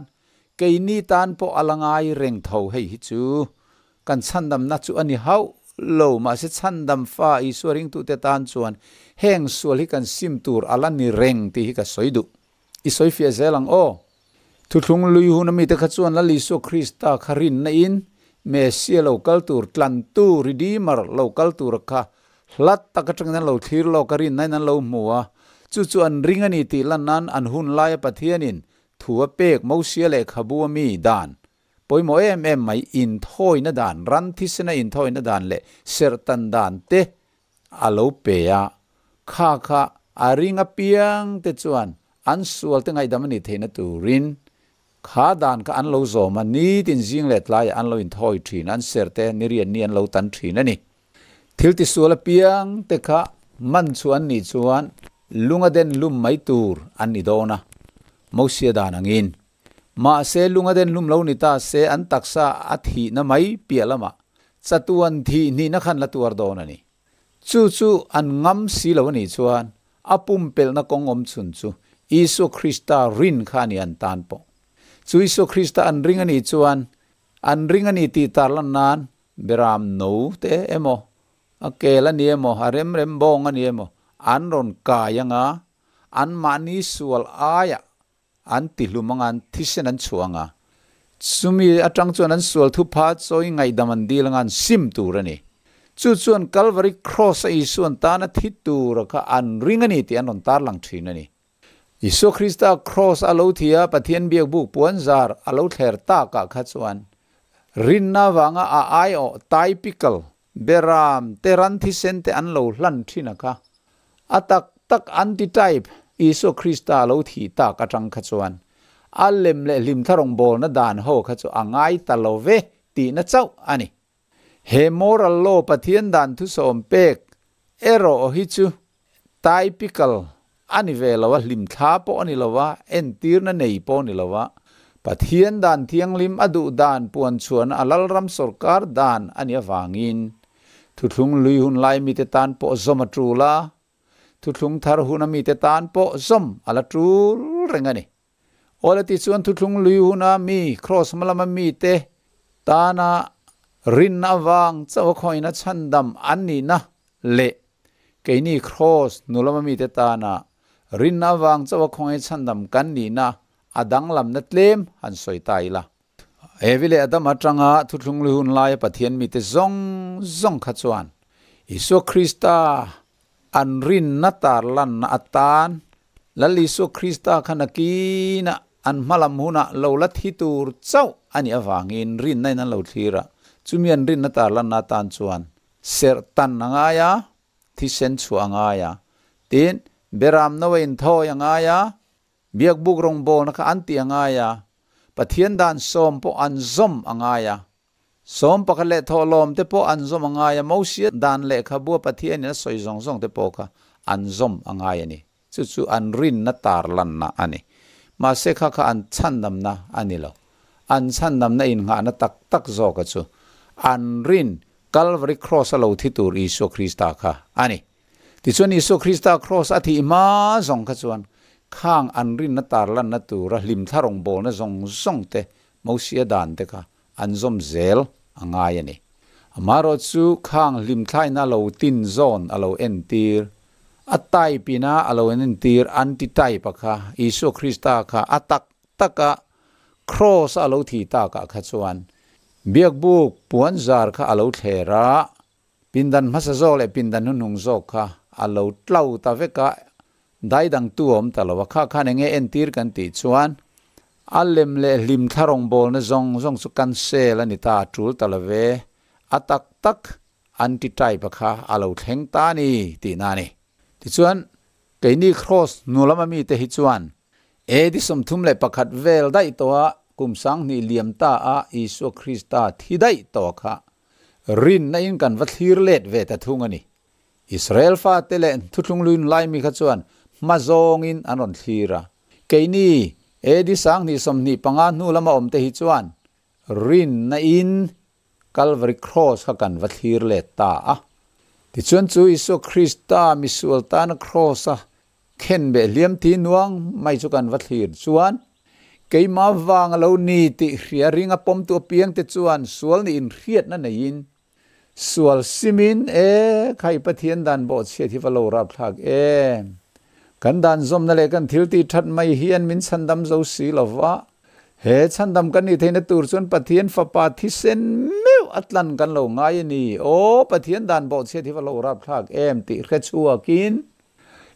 keini tan pawh a la ngai reng tho hei hi chu kan chhandamna chu a ni hauh lo, mahse chhandam fa Isua ringtute tan chuan heng sual hi kan sim tur a la ni reng tih hi ka sawi duh. I sawi fiah zel ang aw. Thuthlung lui hun a mite kha chuan Lal Isua Krista kha rinna in Messia lo kal tur tlantu, Redeemer, lo kal tur kha hlat tak atangin an lo thlir lawk a, rinna in an lo hmu a. Chu chu an ring a ni tih lan nan an hun laia Pathianin thu a pek Mosia lehkhabu a mi dan pawimawh em em mai inthawina dan, ran thisena inthawina dan leh serhtan dan te a lo pe a, kha kha a ring apiang te chuan an sual te ngaihdam a nih theihna turin kha dan kha an lo zawm a, nitin zing leh tlaiah an lo inthawi thin, an ser te nirian ni an lo tan thin a ni. Thil tisual apiang te kha man chu an nih chuan lunga den lum mai tur an ni dawn a, Mosia dan angin. Mahse lunga den lum lo ni ta se an taksa a thihna mai piah lamah chatuan thih hnihna khan la tuar dawn a ni. Chu chu an ngam si lo a nih chuan a pumpelhna kawng awm chhun chu Isua Krista rin kha a ni an tan pawh. Chu Isua Krista an ring a nih chuan an ring a ni tih tarlan nan Beram no te emaw, a kel a ni emaw, a rem rem bawng a ni emaw an rawn kai anga anmahni sual aiah an ti hlum anga an thisen an chhuah anga chumi atang chuan an sual thupha chawi ngaihdam an dil anga an sim tur a ni. Chu chuan Calvary Cross a Isuan tana thi tur kha an ring a ni tih an rawn tarlang thin a ni. Isua Krista Cross a lo thi a, Pathian biakbuk puanzar a lo thler takah kha chuan rinna avanga a aiawh typical Beram te ran thisen te an lo hlan thin a kha. A tak tak antitype Isua Krista a lo thih tak atang kha chuan a lem leh hlimthla rawngbawlna dan ho kha chu a ngai ta lo ve tihna chauh a ni. He moral law Pathian dan thusawm pek erawh hi chu typical a ni ve lo a, hlimthla pawh a ni lo a, entirna nei pawh a ni lo a. Pathian dan thianghlim a duh dan puan chhuahna a Lalram sawrkar dan a nih avangin thuthlung lui hun lai mite tan pawh zawm a tul a, thuthlung thar huna mite tan pawh zawm a la tul reng a ni. Awle tichuan thuthlung lui huna mi Kraws hma lama mite tana rinna avang chauh a khawina chhandam an nihna leh keini Kraws hnu lama mite tana rinna avang chauh a khawngaih chhandam kan nihna a danglamna tlem han sawi ta ila. Evi leh Adam atanga thuthlung lui hun laia Pathian mite zawng zawng kha chuan Isua Krista an rinna tarlanna atan Lal Isua Krista kha nakinah an hmalam hunah lo la thi tur chauh a nih avangin rinna in an lo thlir a, chumi an rinna tarlanna atan chuan serh tan a ngai a, thisen chhuah a ngai a, tin, beram no a inthawi a ngai a, Biakbuk rawngbawlna kha an tih a ngai a, Pathian dan sawm pawh an zawm a ngai a. Sawm pakhat leh thawhlawm te pawh an zawm a ngai a, Mosia dan lehkhabua Pathianin a sawi zawng zawng te pawh kha an zawm a ngai a ni. Chu chu an rinna tarlanna a ni. Mahse kha kha an chhandamna a ni lo. An chhandamna innghahna tak tak zawka chu an rin Calvary Cross a lo thi tur Isua Krista kha a ni. Tichuan Isua Krista Kraws a thih hma zawng kha chuan khang an rinna tarlanna tura hlimthla rawngbawlna zawng zawng te, Mosia dan te kha an zawm zel a ngai a ni. Amaherawh chu khang hlimthlaina a lo tin zawn a lo entir, a type ina a lo entir anti-type a kha Isua Krista kha a tak taka Kraws a lo thih takah kha chuan biakbuk puanzar kha a lo thler a, Pindan hmasa zawk leh pindan hnuhnung zawk kha a lo tlo ta vek a, dai dangtu a awm ta lo a, kha khan enge entir kan tih chuan a lem leh hlim thla rawngbawlna zawng zawng chu cancel a ni ta, a tul ta lo ve, a tak tak anti-type a kha a lo thleng ta a ni tihna a ni. Tichuan, keini Kraws hnu lama mite hi chuan AD 31 vel daih tawha kum 2000 liam ta a Isua Krista thi daih tawh kha Rinna in kan va thlir let ve ta thung a ni. Israel fate leh thuthlung luin lai mi kha chuan hma zawngin an rawn thlir a. Keini AD 2025 hnu lama awmte hi chuan rinna in Calvary Cross kha kan va thlir let ta a. Tichuan chu Isua Krista misual tana Cross a Khenbeh hliam thi nuang mai chu kan va thlir chuan keimah vang a lo ni tih hria ringa pawmtu apiangte chuan sual nih inhriatna neiin sual simin e khai Pathian dan bawhchhiat hi va lo rapthlak em. Kan dan zawmna leh kan thil tih that mai hian min chhandam zo si lova, he chhandam kan nih theihna tur chuan Pathian fapa thisen meuh a tlan kan lo ngai a ni. Aw Pathian dan bawhchhiat hi va lo rapthlak em tih hrechhuakin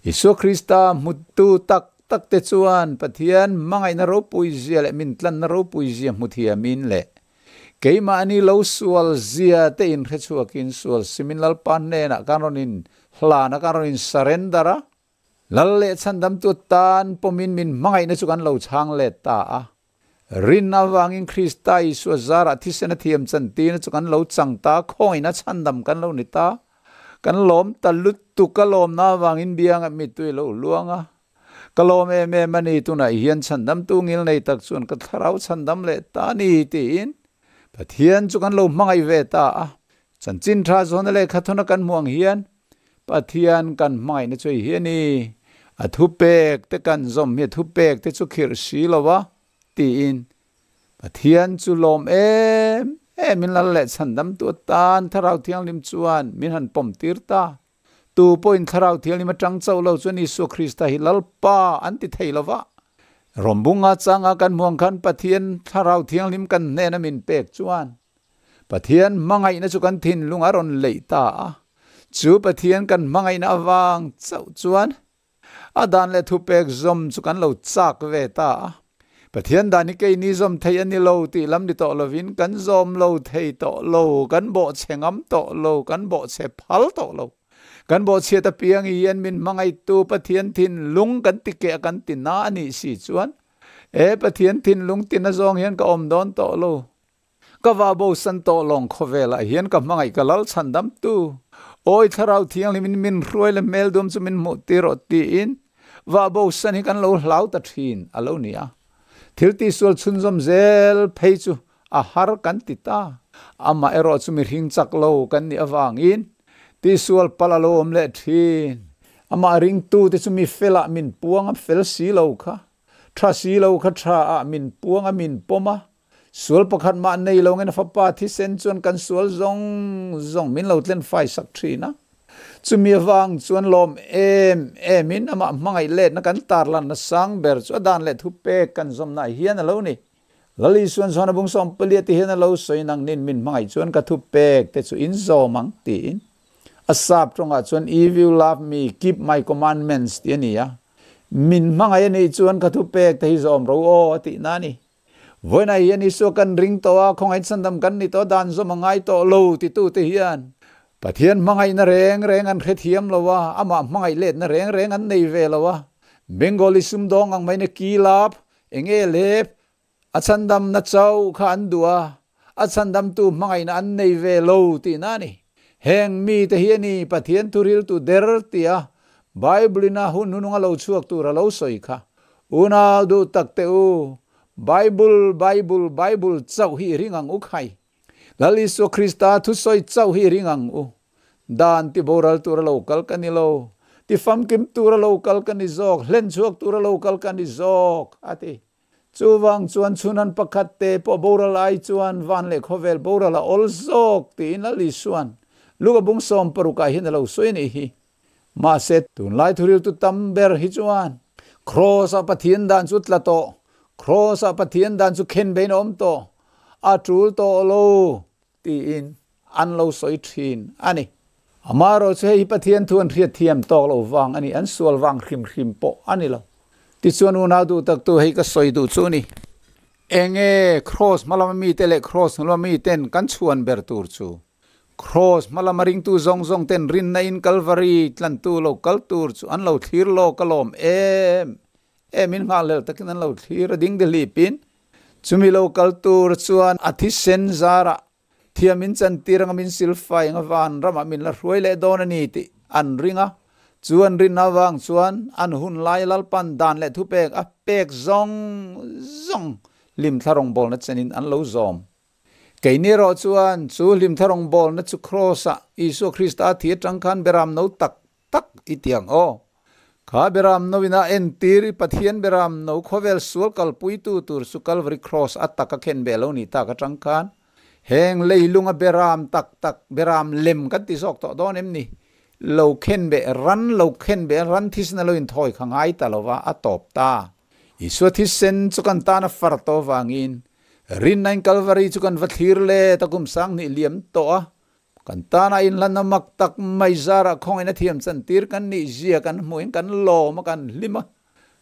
Isua Krista hmutu tak tak te chuan Pathian hmangaihna ropui zia leh min tlanna ropui zia hmu thiamin leh keimahni lo sual zia te inhrechhuakin sual simin Lalpa hnenah kan rawn in hlan a, kan rawn in surrender a, Lal leh chhandamtu tan pawmin min hmangaihna chu kan lo chhang let ta a. Rin avangin Krista Isua zarah thisen a thiam chantirna chu kan lo chang ta, khawngin a chhandam kan lo ni ta. Kan lawm ta lutuk, ka lawmna avangin biangah mittui lo luang a. Ka lawm em em a ni, tunah hian chhandamtu ngilnei tak chuan ka thlarau chhandam leh ta a ni, tiin Pathian chu kan lo hmangaih ve ta a. Chanchin tha zawna lehkha thawna kan hmuh ang hian Pathian kan hmangaihna chu hei hi a ni, a thupek te kan zawm hi a thupek te chu khirh si lo va, tiin Pathian chu lawm em em in lal leh chhandamtu atan Thlarau Thianghlim chuan min han pawm tir ta. Tu pawhin Thlarau Thianghlim atang chauh lo chuan Isua Krista hi Lalpa an ti thei lo va. Rawmbunga changa kan hmuang khan Pathian Thlarau Thianghlim kan hnena min pek chuan Pathian hmangaihna chu kan thinlung a rawn leih ta a, chu Pathian kan hmangaihna avang chauh chuan a dan leh thupek zawm chu kan lo chak ve ta a. Pathian dan hi keini zawm thei a ni lo tih lam ni tawh lovin kan zawm lo thei tawh lo, kan bawhchhe ngam tawh lo, kan bawhchhe phal tawh lo. Kan bawhchhiat apiang hian min hmangaihtu Pathian thinlung kan ti keh a kan ti na a nih si chuan, E Pathian thinlung tina zawng hian ka awm dawn tawh lo. Ka va bo san tawh lawng khawvelah hian ka hmangaih ka lal chhandam tu. Awi Thlarau Thianghlimin min hruai leh hmel dum chu min hmuh tir rawh tiin va bo san hi kan lo hlau ta thin a lo ni a. Thil tihsual chhunzawm zel phei chu a har kan ti ta. Amaherawh chu mihring chak lo kan nih avangin tihsual palh a lo awm leh thin. Amah ringtute chu mi felah min puang a, fel si lo kha, tha si lo kha tha ah min puang a, min pawm a. Sual pakhat mah nei lo ngin a fapa thisen chuan kan sual zawng zawng min lo tlen fai sak thin a. Chumi avang chuan lawm em em in amah hmangaih letna kan tarlanna sang ber chu a dan leh thupek kan zawmna hian a lo ni. Lal Isuan chuan a bung sawmpalia ti hian a lo sawi nang nin min hmangaih chuan ka thupek te chu in zawm ang tiin. A sap tawngah chuan If you love me, keep my commandments ti a ni a. Min hmangaih a nih chuan ka thupek te hi zawm ro aw a tihna a ni. Vawiinah hian Isua kan ring tawh a, khawngaih chhandam kan ni tawh a, dan zawm a ngai tawh lo titute hian Pathian hmangaihna reng reng an hrethiam lo a, amah hmangaih letna reng reng an nei ve lo a. Bengali sumdawng ang maina kilap, eng nge lep, a chhandamna chauh kha an duh a, a chhandamtu hmangaihna an nei ve lo tihna a ni. Heng mite hi a ni Pathian thuriltu der tia Bible-in a hun hununga lo chhuak tur a lo sawi kha. Unau duh tak teh u, Bible, Bible, Bible chauh hi i ring ang u khai. Lal Isua Krista thusawi chauh hi i ring ang u. Dan ti boral tura lo kal ka ni lo, ti famkim tura lo kal ka ni zawk, hlen chhuak tura lo kal ka ni zawk, a ti. Chuvang chuan chhunan pakhat te pawh boral ai chuan van leh khawvel boral a awl zawk tiin Lal Isua'n Luka bung 16 ah hian a lo sawi a nih hi. Mahse, tunlai thuriltu tam ber hi chuan Kraws ah Pathian dan chu tla tawh, Kraws ah Pathian dan chu khen bein a awm tawh, a tul tawh lo tiin an lo sawi thin a ni. Amaherawh chu hei hi Pathian thu an hriatthiam tawk lo vang a ni, an sual vang hrim hrim pawh a ni lo. Tichuan unau duh taktu hei ka sawi duh chu ni. Enge Kraws hma lama mite leh Kraws hnu lama miten kan chhuan ber tur chu? Kraws hma lama ringtu zawng zawng ten rinna in Kalvari tlantu lo kal tur chu an lo thlir lawk alawm em em in nghahhlelh takin an lo thlir a ding dihlipin chumi lo kal tur chuan a thisen zarah thiam in chantir anga min silfai anga van ramah min la hruai leh dawn a ni tih an ring a, chu an rinna avang chuan an hun lai Lalpan dan leh thupek a pek zawng zawng hlimthla rawngbawlna chenin an lo zawm. Keini erawh chuan chu hlimthla rawngbawlna chu Kraws-ah Isua Krista a thi atang khan beram no tak tak i ti ang aw. Kha beram no ina entir i Pathian beram no khawvel sual kalpuitu tur chu Calvary Cross a tak a khen ve lo ni tak atang khan heng leilunga beram tak tak beram lem kan ti zawk tawh dawn em ni? Lo khen ve ran lo khen ve ran thisen a lo inthawi kha ngai ta lova a tawp ta. Isua thisen chu kan tan a far tawh vangin rinna in Calvary chu kan va thlir let a kum sanghnih liam tawh a Kan tana inhlanna mak tak mai zarah khawngaihna thiam chantir kan nih zia kan hmuhin kan lawm a, kan hlim a,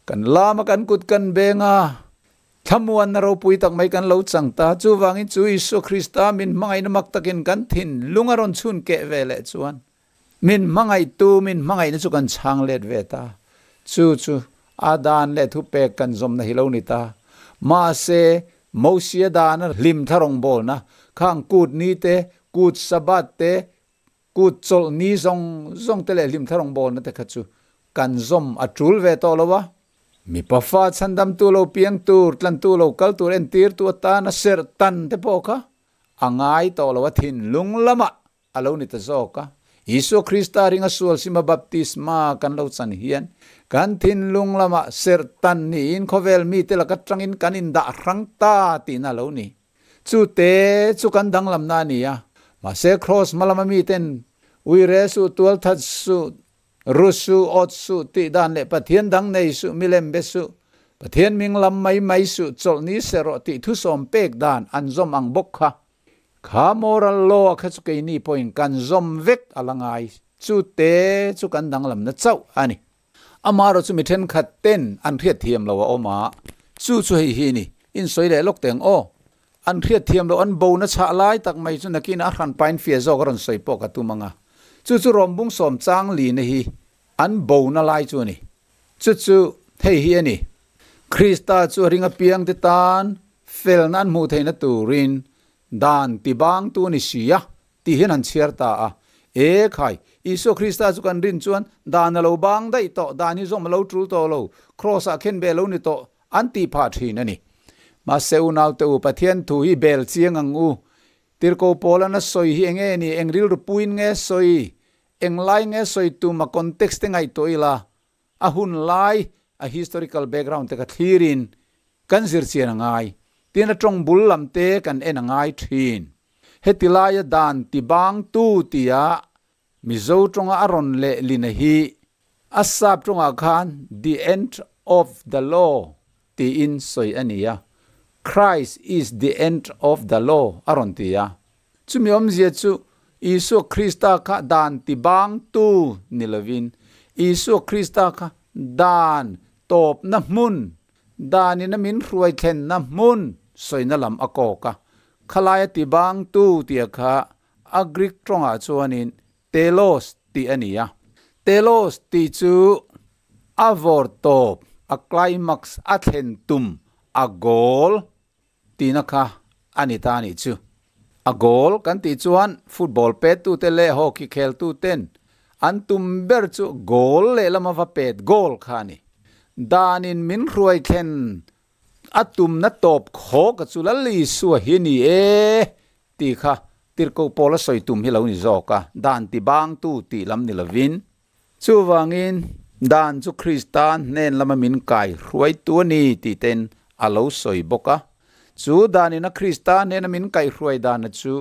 kan lam a, kan kut kan beng a, thlamuanna ropui tak mai kan lo chang ta. Chuvangin chu Isua Krista min hmangaihna mak takin kan thinlung a rawn chhun keh ve leh chuan min hmangaihtu min hmangaihna chu kan chhang let ve ta. Chu chu a dan leh thupek kan zawmna hi lo ni ta. Mahse, Mosia dana hlim thlarawng bawlna khang kut ni te, kut Sabbath te, kut chawlh ni zawng zawng te leh hlim thlarawng bawlna te kha chu kan zawm a tul ve tawh lo a. Mipa fa chhandamtu lo piang tur, tlantu lo kal tur entirtu atana serh tan te pawh kha a ngai tawh lo a, thinlung lamah a lo ni ta zawk a. Isua Krista ringa sual sima baptisma kan lo chan hian kan thinlung lamah serh tan niin khawvel mite laka tangin kan indah hrang ta tihna a lo ni. Chu te chu kan danglamna a ni a. Mahse Kraws hma lama miten uire suh, tualthat suh, ru suh, awt suh tih dan leh Pathian dang nei suh, milem be suh, Pathian ming lam mai mai suh, chawlh ni se rawh tih thusawm pek dan an zawm ang bawk kha. Kha moral law kha chu keini pawhin kan zawm vek a la ngai, chu te chu kan danglamna chauh a ni. Amaherawh chu mi thenkhat ten an hriatthiam lo a awm a, chu chu hei hi a ni, insawi leh lawk teng aw. An hriatthiam loh an bona chhah lai tak mai chu nakin a hran pain fia zawk a rawn sawi pawh ka tum ang a, chu chu rawmbung sawm chang lina hi an bona lai chu a ni. Chu chu hei hi a ni, Krista chu a ring apiang te tan felna an hmuh theihna turin dan ti bangtu a ni si a, tih hian han chhiar ta a. E khai, Isua Krista chu kan rin chuan dan a lo bang daih tawh, dan hi zawm a lo tul tawh lo, Kraws-ah khen ve lo ni tawh an tih phah thin a ni. Mahse unaute u, Pathian thu hi bel chiang ang u. Tirhkoh Paula'n a sawi hi enge ni? Eng rilru puiin nge sawi? Eng lai nge sawi tum? A context te ngaihtuah ila, a hun lai, a historical background te kha thlirin kan zir chian a ngai. Tin a tawng bul lam te kan en a ngai thin. Heti laia dan tibangtu tia Mizo tawnga a rawn lehlin a hi a sap tawngah khan the end of the law tiin sawi a ni a, Christ is the end of the law a rawn ti a. Chumi awmzia chu Isua Krista kha dan tibangtu ni lovin Isua Krista kha dan tawpna hmun, danin a min hruai thlenna hmun sawina lam a kawk a. Khalaia tibangtu tia kha A Greek tawngah chuanin telos tih a ni a. Telos tih chu a vawr tawp, a climax, a thlen tum, a goal tihna kha a ni ta a nih chu. A goal kan tih chuan football pettute leh hockey kheltuten an tum ber chu goal lehlama va pet goal kha a ni. Danin min hruai thlen A tumna tawp khaw ka chu Lal Isua hi ni e tih kha Tirhkoh Paula sawi tum hi lo ni zawk a, dan ti bangtu tih lam ni lovin. Chuvangin, dan chu Krista hnen lama min kai hruaitu a ni tih tein a lo sawi bawk a. Chu danin a Krista hnena min kaihhruai dana chu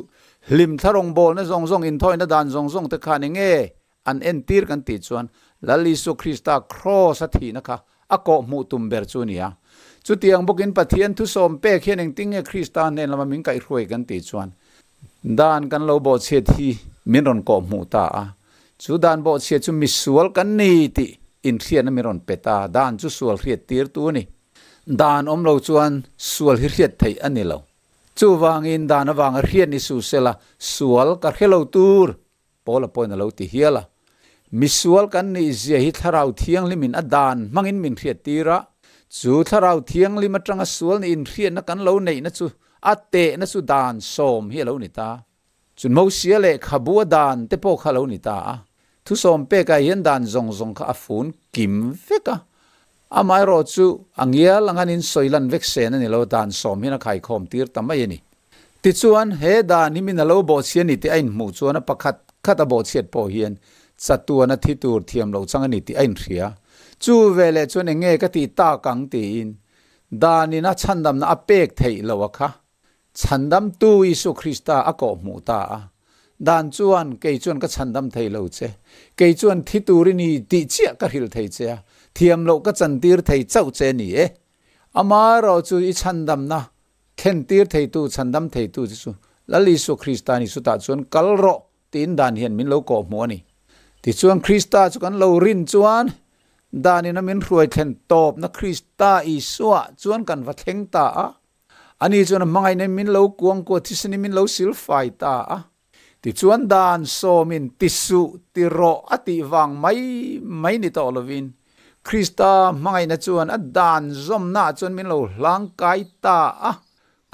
hlim thlarawng bawlna zawng zawng inthawina dan zawng zawng te khan enge An entir kan tih chuan Lal Isua Krista kraws a thihna kha a kawh hmuh tum ber chu a ni a. Chutiang bawkin Pathian thusawm pek hian engtin nge Krista hnen lama min kaihhruai kan tih chuan dan kan lo bawhchhiat hi min rawn kawh hmuh ta a. Chu dan bawhchhiat chu misual kan ni tih inhriatna min rawn pe ta. Dan chu sual hriat tirtu a ni. Dan awm lo chuan sual hi hriat theih a ni lo. Chuvangin dan avanga hriat ni su sela sual ka hre lo tur Paula pawhin a lo ti hial a, Misual kan nih zia hi Thlarau Thianghlimin a dan hmangin min hriattir a, chu Thlarau Thianghlim atanga sual nih inhriatna kan lo neihna chu a tehna chu dan sawm hi a lo ni ta. Chu Mosia lehkhabu a dan te pawh kha a lo ni ta a, thusawm pekah hian dan zawng zawng kha a fun kim vek a, amaherawh chu a ngial ang an insawi lan vek sen a ni lo, dan sawm hian a khaikhawm tir ta mai a ni. Tichuan, he dan hi min a lo bawhchhia ni tih a inhmuh chuan a pakhat khat a bawhchhiat pawh hian chatuan a thi tur thiam loh chang a ni tih a inhria. Chu veleh chuan eng nge ka tih tak ang tiin danin a chhandamna a pek theih loh a kha Chhandamtu Isua Krista a kawhhmuh ta a. Dan chuan kei chuan ka chhandam thei lo che, kei chuan thi tur i ni tih chiah ka hrilh thei che a, thiam loh ka chantir thei chauh che ni e. Amaherawh chu i chhandamna Thlentir theitu, chhandam theitu chu chu Lal Isua Krista a ni. Chutah chuan kal rawh tiin dan hian min lo kawhhmuh a ni. Tichuan Krista chu kan lo rin chuan danin a min hruai thlen tawpna Krista Isua chuan kan va thleng ta a. Ani chuan a hmangaihna in min lo kuangkuah thisen in min lo silfai ta a. Tichuan dan sawmin ti suh, ti rawh a tih vang mai mai ni tawh lovin, Krista hmangaihna chuan a dan zawmnaah chuan min lo hlangkai ta a,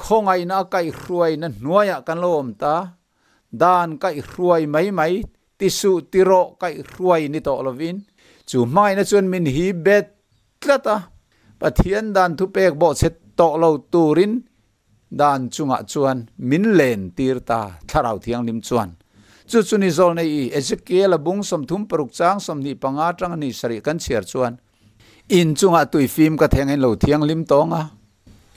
khawngaihna a kaihhruaina hnuaiah kan lo awm ta. Dan kaihhruai mai mai, ti suh, ti rawh kaihhruai ni tawh lovin, chu hmangaihna chuan min hi bet tlat a, Pathian dan thupek bawhchhe tawh lo turin Dan chungah chuan min len tir ta, Thlarau Thianghlim chuan. Chu chu ni zawl nei i Ezekiel a bung 36 chang 25 atanga ni sarih kan chhiar chuan, In chungah tui fim ka theng in lo thianghlim tawng a,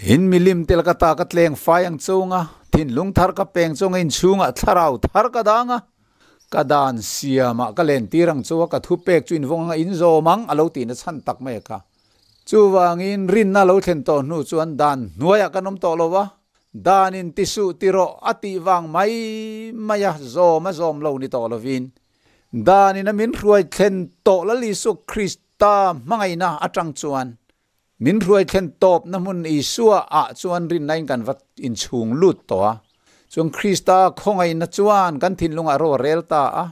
in milim tel ka ta ka tleng fai ang chung a, thinlung thar ka peng chung a, in chhungah thlarau thar ka dang a, ka dan siamah ka len tir ang chu a, ka thupek chu in vawng anga in zawm ang a lo tihna chhan tak mai a kha. Chuvangin rinna lo thlen tawh hnu chuan dan hnuaiah kan awm tawh lo va, danin ti suh ti rawh a tih vang mai mai a zawm a zawm lo ni tawh lovin, danin a min hruai thlen tawh Lal Isua Krista hmangaihna atang chuan min hruai thlen tawpna hmun Isua ah chuan rinna in kan va inchhung lut tawh a. Chuan Krista khawngaihna chuan kan thinlungah ro a rel ta a.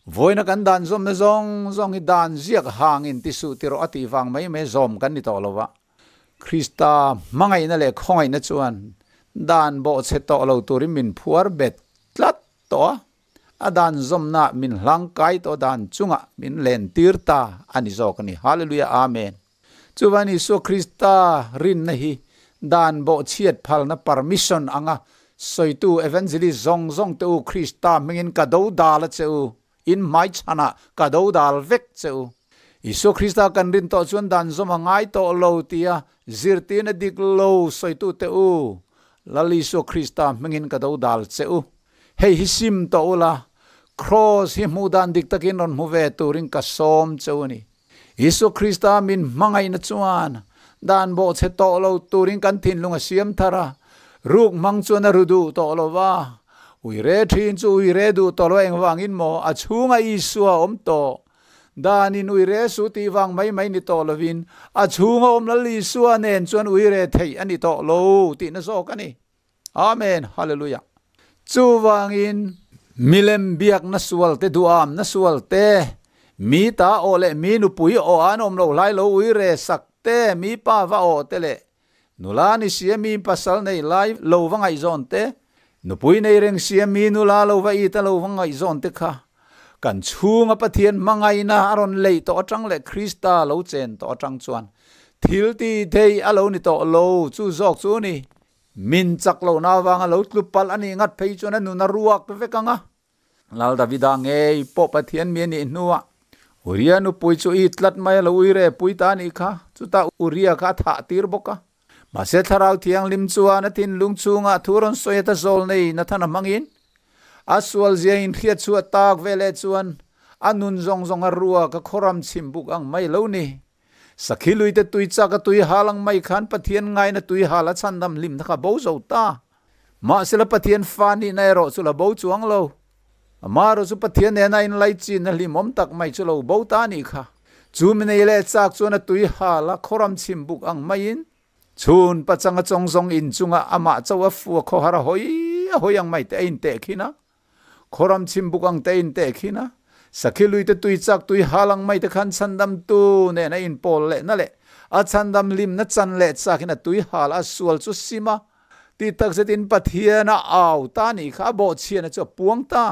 Vawiina kan dan zawmna zawng zawng hi dan ziak hangin ti suh ti rawh a tih vang mai mai zawm kan ni tawh lo va. Krista hmangaihna leh khawngaihna chuan dan bawhchhe tawh lo turin min phuar bet tlat tawh a, a dan zawmnaah min hlangkai tawh dan chungah min lentir ta a ni zawk a ni. Hallelujah Amen. Chuvan Isua Krista rinna hi Dan bawhchhiat phalna permission anga sawitu evangelist zawng zawng te u Krista hmingin ka do dal a che u, in hmaichhanah ka do dal vek che u. Isua Krista kan rin tawh chuan dan zawm a ngai tawh lo tia zirtirna dik lo sawitu te u, Lal Isua Krista hmingin ka do dal che u. Hei hi sim tawh ula, Kraws hi hmuh dan dik takin rawn hmu ve turin ka sawm che u a ni. Isua Krista min hmangaihna chuan dan bawhchhe tawh lo turin kan thinlung a siam thar a, ruk hmang chuan a ru duh tawh lo va, ui re thin chu ui re duh tawh lo engvangin maw a chhunga Isua a awm tawh? Danin ui re su tih vang mai mai ni tawh lovin a chhunga awm Lal Isua nen chuan ui re theih a ni tawh lo tihna zawk a ni. Amen Hallelujah. Chuvangin milem biakna sual te duamna sual te, mi ta aw leh mi nupui aw an awm lo hlai lo ui re sak te, mi pa va aw te leh nula ni sia mi pasal nei lai lo va ngaihzawn te, nupui nei reng sia mi nula lo va it a lo va ngaihzawn te kha kan chhunga Pathian hmangaihna a rawn leih tawh atang leh Krista lo chen tawh atang chuan thil ti thei a lo ni tawh lo chu zawk chu ni. Min chak lohna avanga lo tlu palh a nih ngat phei chuan a nun a ruak vek ang a. Lal Davida ngei pawh Pathian mi a nih hnuah Uria nupui chu i tlat mai a lo ui re pui ta a nih kha, chutah Uria kha a thah tir bawk a. Mahse Thlarau Thianghlim chuan a thinlung chhungah thu rawn sawi ata zawl nei Nathana hmangin a sual zia inhriat chhuah tak veleh chuan a nun zawng zawng a ruak a khawram chhim buk ang mai lo ni. Sakhi luite tui chak a tui hal ang mai khan Pathian ngaina tui hal a chhandam hlimna kha bo zo ta. Mahsela Pathian fa nihna erawh chu la bo chuang lo. Amaherawh chu Pathian nena inlaichinna hlimawm tak mai chu lo bo ta anih kha. Chu mi nei leh chak chuan a tui hal a khawram chhim buk ang maiin chhun pachang a chawng zawng inchungah amah chauh a fu a khawhar a hawi a hawi ang mai te a intehkhin a. Khawram chhim buk ang te in teh khin a, sakhi lui te tui chak tui hal ang mai te khan chhandamtu nen a inpawl leh na leh a chhandam limna chan leh chak in a tui hal a sual chu sim a, tih tak zet in Pathian a au ta nih kha a bawhchhiahna chu a puang ta.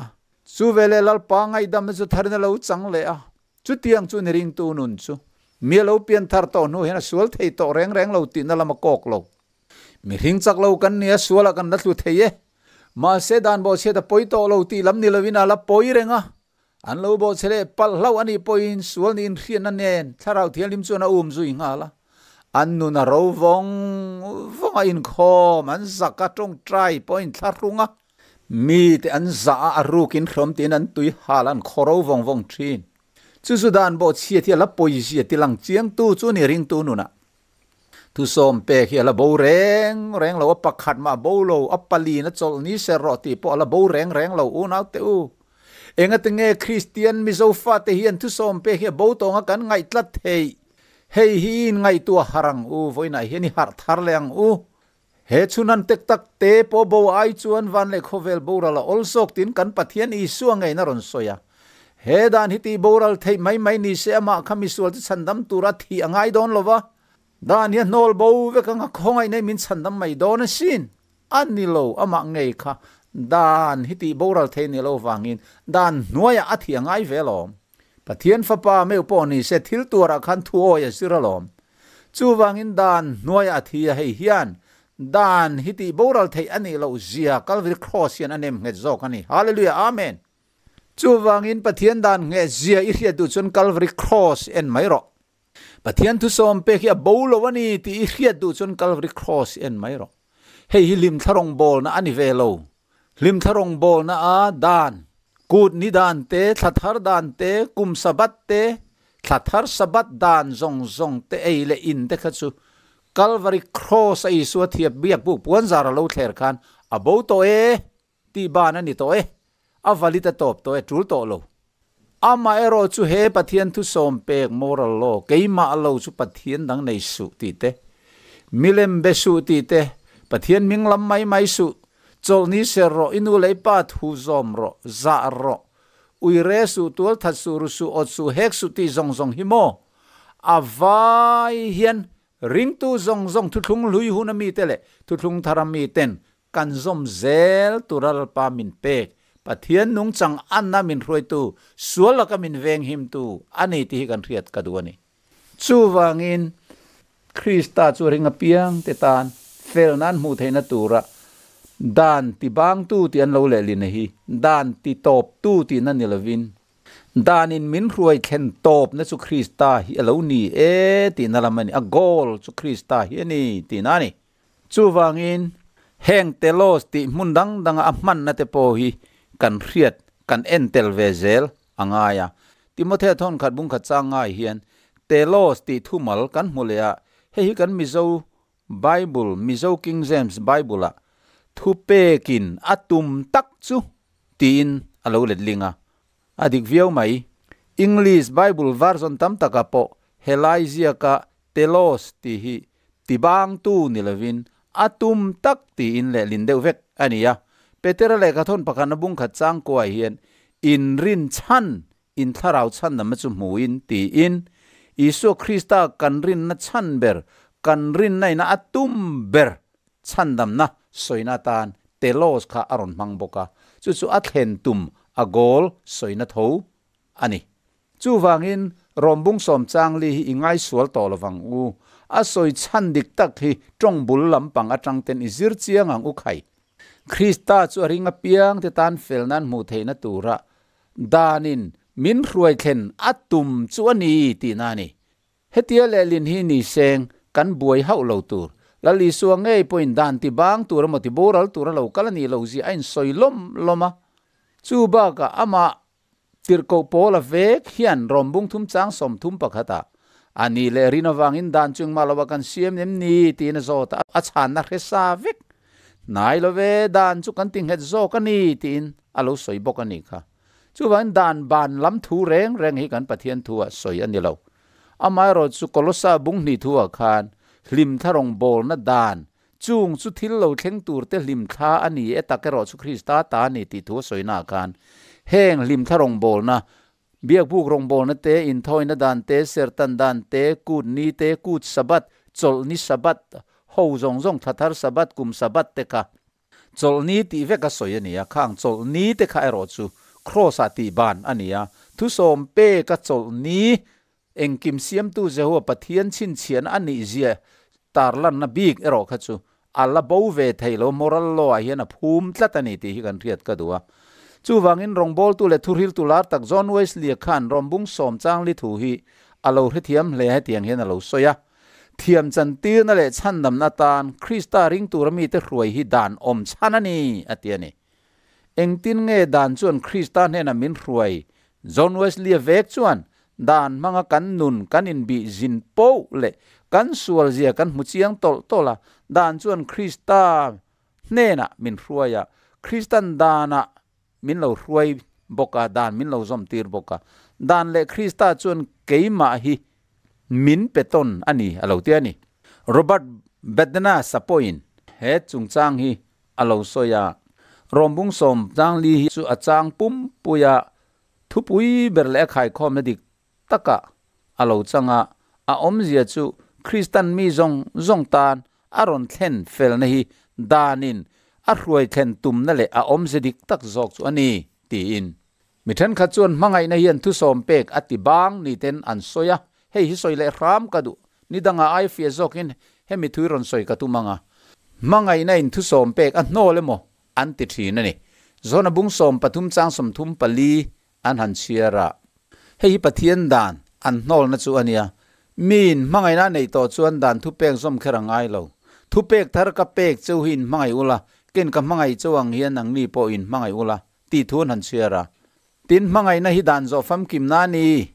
Chu veleh Lalpa ngaihdamna chu tharin a lo chang leh a, chutiang chu ni ringtu nun chu mi a lo pian thar tawh hnu hian a sual thei tawh reng reng lo tihna lam a kawk lo. Mihring chak lo kan nia sualah kan la tlu thei e. Mahse dan bawhchhiat a pawi tawh lo tih lam ni lovin a la pawi reng a. An lo bawhchhe leh palh hlauh a nih pawhin sual niin hriatna nen Thlarau Thianghlim chuan a um zui nghal a. An nun a ro vawng vawng a inkhawm, an zak a, tawngtai pawhin thlahrung a. Mite an zah a, a rukin hrawm tiin an tui hal a, an khaw ro vawng vawng thin. Chu chu dan bawhchhiat hi a la pawizia tilang chiangtu chu ni ringtu nunah. Thusawm pek hi a la bo reng reng lo, a pakhat mah bo lo, a paliin a chawlh ni ser rawh tih pawh a la bo reng reng lo unau teh u. Engati nge Kristian Mizo fate hian thusawm pek hi a bo tawng a kan ngaih tlat theih? Hei hi i inngaihtuah harh ang u, vawiinah hian i harh thar leh ang u. He chhunhan tek tak te pawh bo ai chuan van leh khawvel boral a awl zawk tiin kan Pathian Isua ngeiin a rawn sawi a. He dan hi tih boral theih mai mai ni se amah kha misual chu chhandam tura thih a ngai dawn lo va, dan hi a hnawl bo vek anga khawngaih nei min chhandam mai dawn asin. A ni lo, amah ngei kha dan hi tih boral theih ni lo vangin dan hnuaiah a thih a ngai ve alawm. Pathian Fapa meuh pawh ni se thil tuarah khan thuawi a zir alawm. Chuvangin dan hnuaiah a thi a, hei hian dan hi tih boral theih a nih loh zia Calvary Cross hian a nem nghet zawk a ni. Hallelujah Amen! Chuvangin Pathian dan ngheh zia i hriat duh chuan Calvary Cross en mai rawh. Pathian thusawm pek hi a bo lo a ni tih i hriat duh chuan Calvary Cross en mai rawh. Hei hi hlimthla rawngbawlna a ni ve lo. Hlimthla rawngbawlna a dan, kut ni dan te, thla thar dan te, kum Sabbath te, thla thar Sabbath dan zawng zawng te ei leh in te kha chu Calvary Cross a Isua thiap biak buk puanzar a lo thler khan a bo tawh e tih ban a ni tawh e, a valit a tawp tawh e, tul tawh lo. Amaherawh chu he Pathian thusawm pek moral law, keimah lo chu Pathian dang nei suh tih te, milem be suh tih te, Pathian hming lam mai mai suh, chawlhni ser rawh, i nu leh i pa thu zawm rawh, zah rawh, ui re suh, tual that suh, ru suh, awt suh, hek suh tih zawng zawng hi maw? A vai hian ringtu zawng zawng thuthlung hlui hun a mite leh thuthlung thar a miten Kan zawm zel tura Lalpa min pek, Pathian nungchang anna min hruaitu, sual laka min venghimtu a ni tih hi kan hriat ka duh a ni. Chuvangin, Krista chu ring apiang te tan fel nan hmuh theihna tura dan ti bangtu ti an lo lehlin a hi, dan ti tawptu tihna ni lovin, danin min hruai thlen tawpna chu Krista hi a lo ni e tihna lam a ni, a goal chu Krista hi a ni tihna a ni. Chuvangin, heng telos tih hmun dang danga a hmanna te pawh hi kan hriat, kan en tel ve zel a ngai a. Timothea thawn khat bung khat chang ngai hian telos tih thumal kan hmu leh a, hei hi kan Mizo Bible, Mizo King James Bible-ah thupekin a tum tak chu tiin a lo letling a, a dik viau mai. English Bible version tam takah pawh helai ziaka telos tih hi tibangtu ni lovin a tum tak tiin lehlin deuh vek a ni a. Petera lehkhathawn pakhatna bung khat changkuah hian inrin chhan In thlarau chhandamna chu hmuin tiin, Isua Krista kan rinna chhan ber, kan rinna ina a tum ber chhandamna sawina atan telos kha a rawn hmang bawk a, chu chu a thlen tum a goal sawina tho a ni. Chuvangin, Rawmbung sawm changli hi i ngaisual tawh lovang u, a sawi chhan dik tak hi tawng bul lampang atang ten i zir chiang ang u khai. Krista chu a ring apiang te tan fel nan hmuh theihna tura Danin min hruai thlen a tum chu a ni tihna a ni. Hetia lehlin hi ni seng kan buai hauh lo tur. Lal Isua ngei pawhin dan ti bang tur emaw ti boral tur a lo kal a nih loh zia a insawi lawm lawm a. Chu bakah amah tirhkoh pawl a vek hian Rawmbung thum chang 31 ah a ni leh rin avangin dan chu engmah loah kan siam em ni tiin a zawt a, a chhanna hre sa vek. Hnai lo ve, dan chu kan ti nghet zawk a ni tiin a lo sawi bawk a nih kha. Chuvangin dan ban lam thu reng reng hi kan Pathian thu ah sawi a ni lo. Amaherawh chu Kolosa bung hnih thu ah khan hlim thla rawngbawlna dan chung chu thil lo thleng tur te hlim thla a ni e tak erawh chu Krista ta a ni tih thu a sawina ah khan heng hlim thla rawngbawlna Biakbuk rawngbawlna te, inthawina dan te, sertan dan te, kut ni te, kut Sabbath, chawlhni Sabbath, ho zawng zawng, thla thar Sabbath, kum Sabbath te kha chawlhni tih vek a sawi a ni a, khang chawlhni te kha erawh chu Kraws-ah tih ban a ni a, thusawm peka chawlhni engkim siamtu Jehovah Pathian chhinchhiahna a nih zia tarlanna bik erawh kha chu A la bo ve thei lo, moral law ah hian a phum tlat a ni tih hi kan hriat ka duh a. Chuvangin rawngbawltu leh thuhriltu lar tak John Wesley khan Rawmbung sawm changli thu hi a lo hrethiam hle hetiang hian a lo sawi a, Thiam chantirna leh chhandamna atan Krista ring tura mite hruai hi dan awm chhan a ni, a ti a ni. Engtin nge dan chuan Krista hnenah min hruai? John Wesley-a vek chuan, Dan hmanga kan nun kan inbih zin poh leh kan sualzia kan hmu chiang tawlh tawlh a, dan chuan Krista hnenah min hruai a, Kristan danah min lo hruai bawk a, dan min lo zawmtir bawk a. Dan leh Krista chuan keimah hi min pe tawn a ni, a lo ti a ni. Robert Bednasa pawhin he chungchang hi A lo sawi a, Rawmbung sawm changli hi chu a chang pum pui a, thupui ber leh a khaikhawmna dik takah a lo chang a, a awmzia chu Kristan mi zawng zawng tan a rawn thlen felna hi danin a hruai thlen tumna leh a awmze dik tak zawk chu a ni, tiin. Mi thenkhat chuan hmangaihna hian thusawm pek a ti bang ni ten an sawi a, hei hi sawi leh hram ka duh, ni dangah ai fiah zawkin hemi thui rawn sawi ka tum ang a, hmangaihna in thusawm pek a hnawl emaw an ti thin a ni. Zawna bung 13 chang 34 an han chhiar a, hei hi Pathian dan an hnawlna chu a nia, miin hmangaihna a neih tawh chuan dan thupek zawm kher a ngai lo, thupek thar ka pek cheu hi in hmangaih ula, ken ka hmangaih cheu ang hian nangni pawh in hmangaih ula, Tih thu an han chhiar a. Tin, hmangaihna hi dan zawh famkimna a ni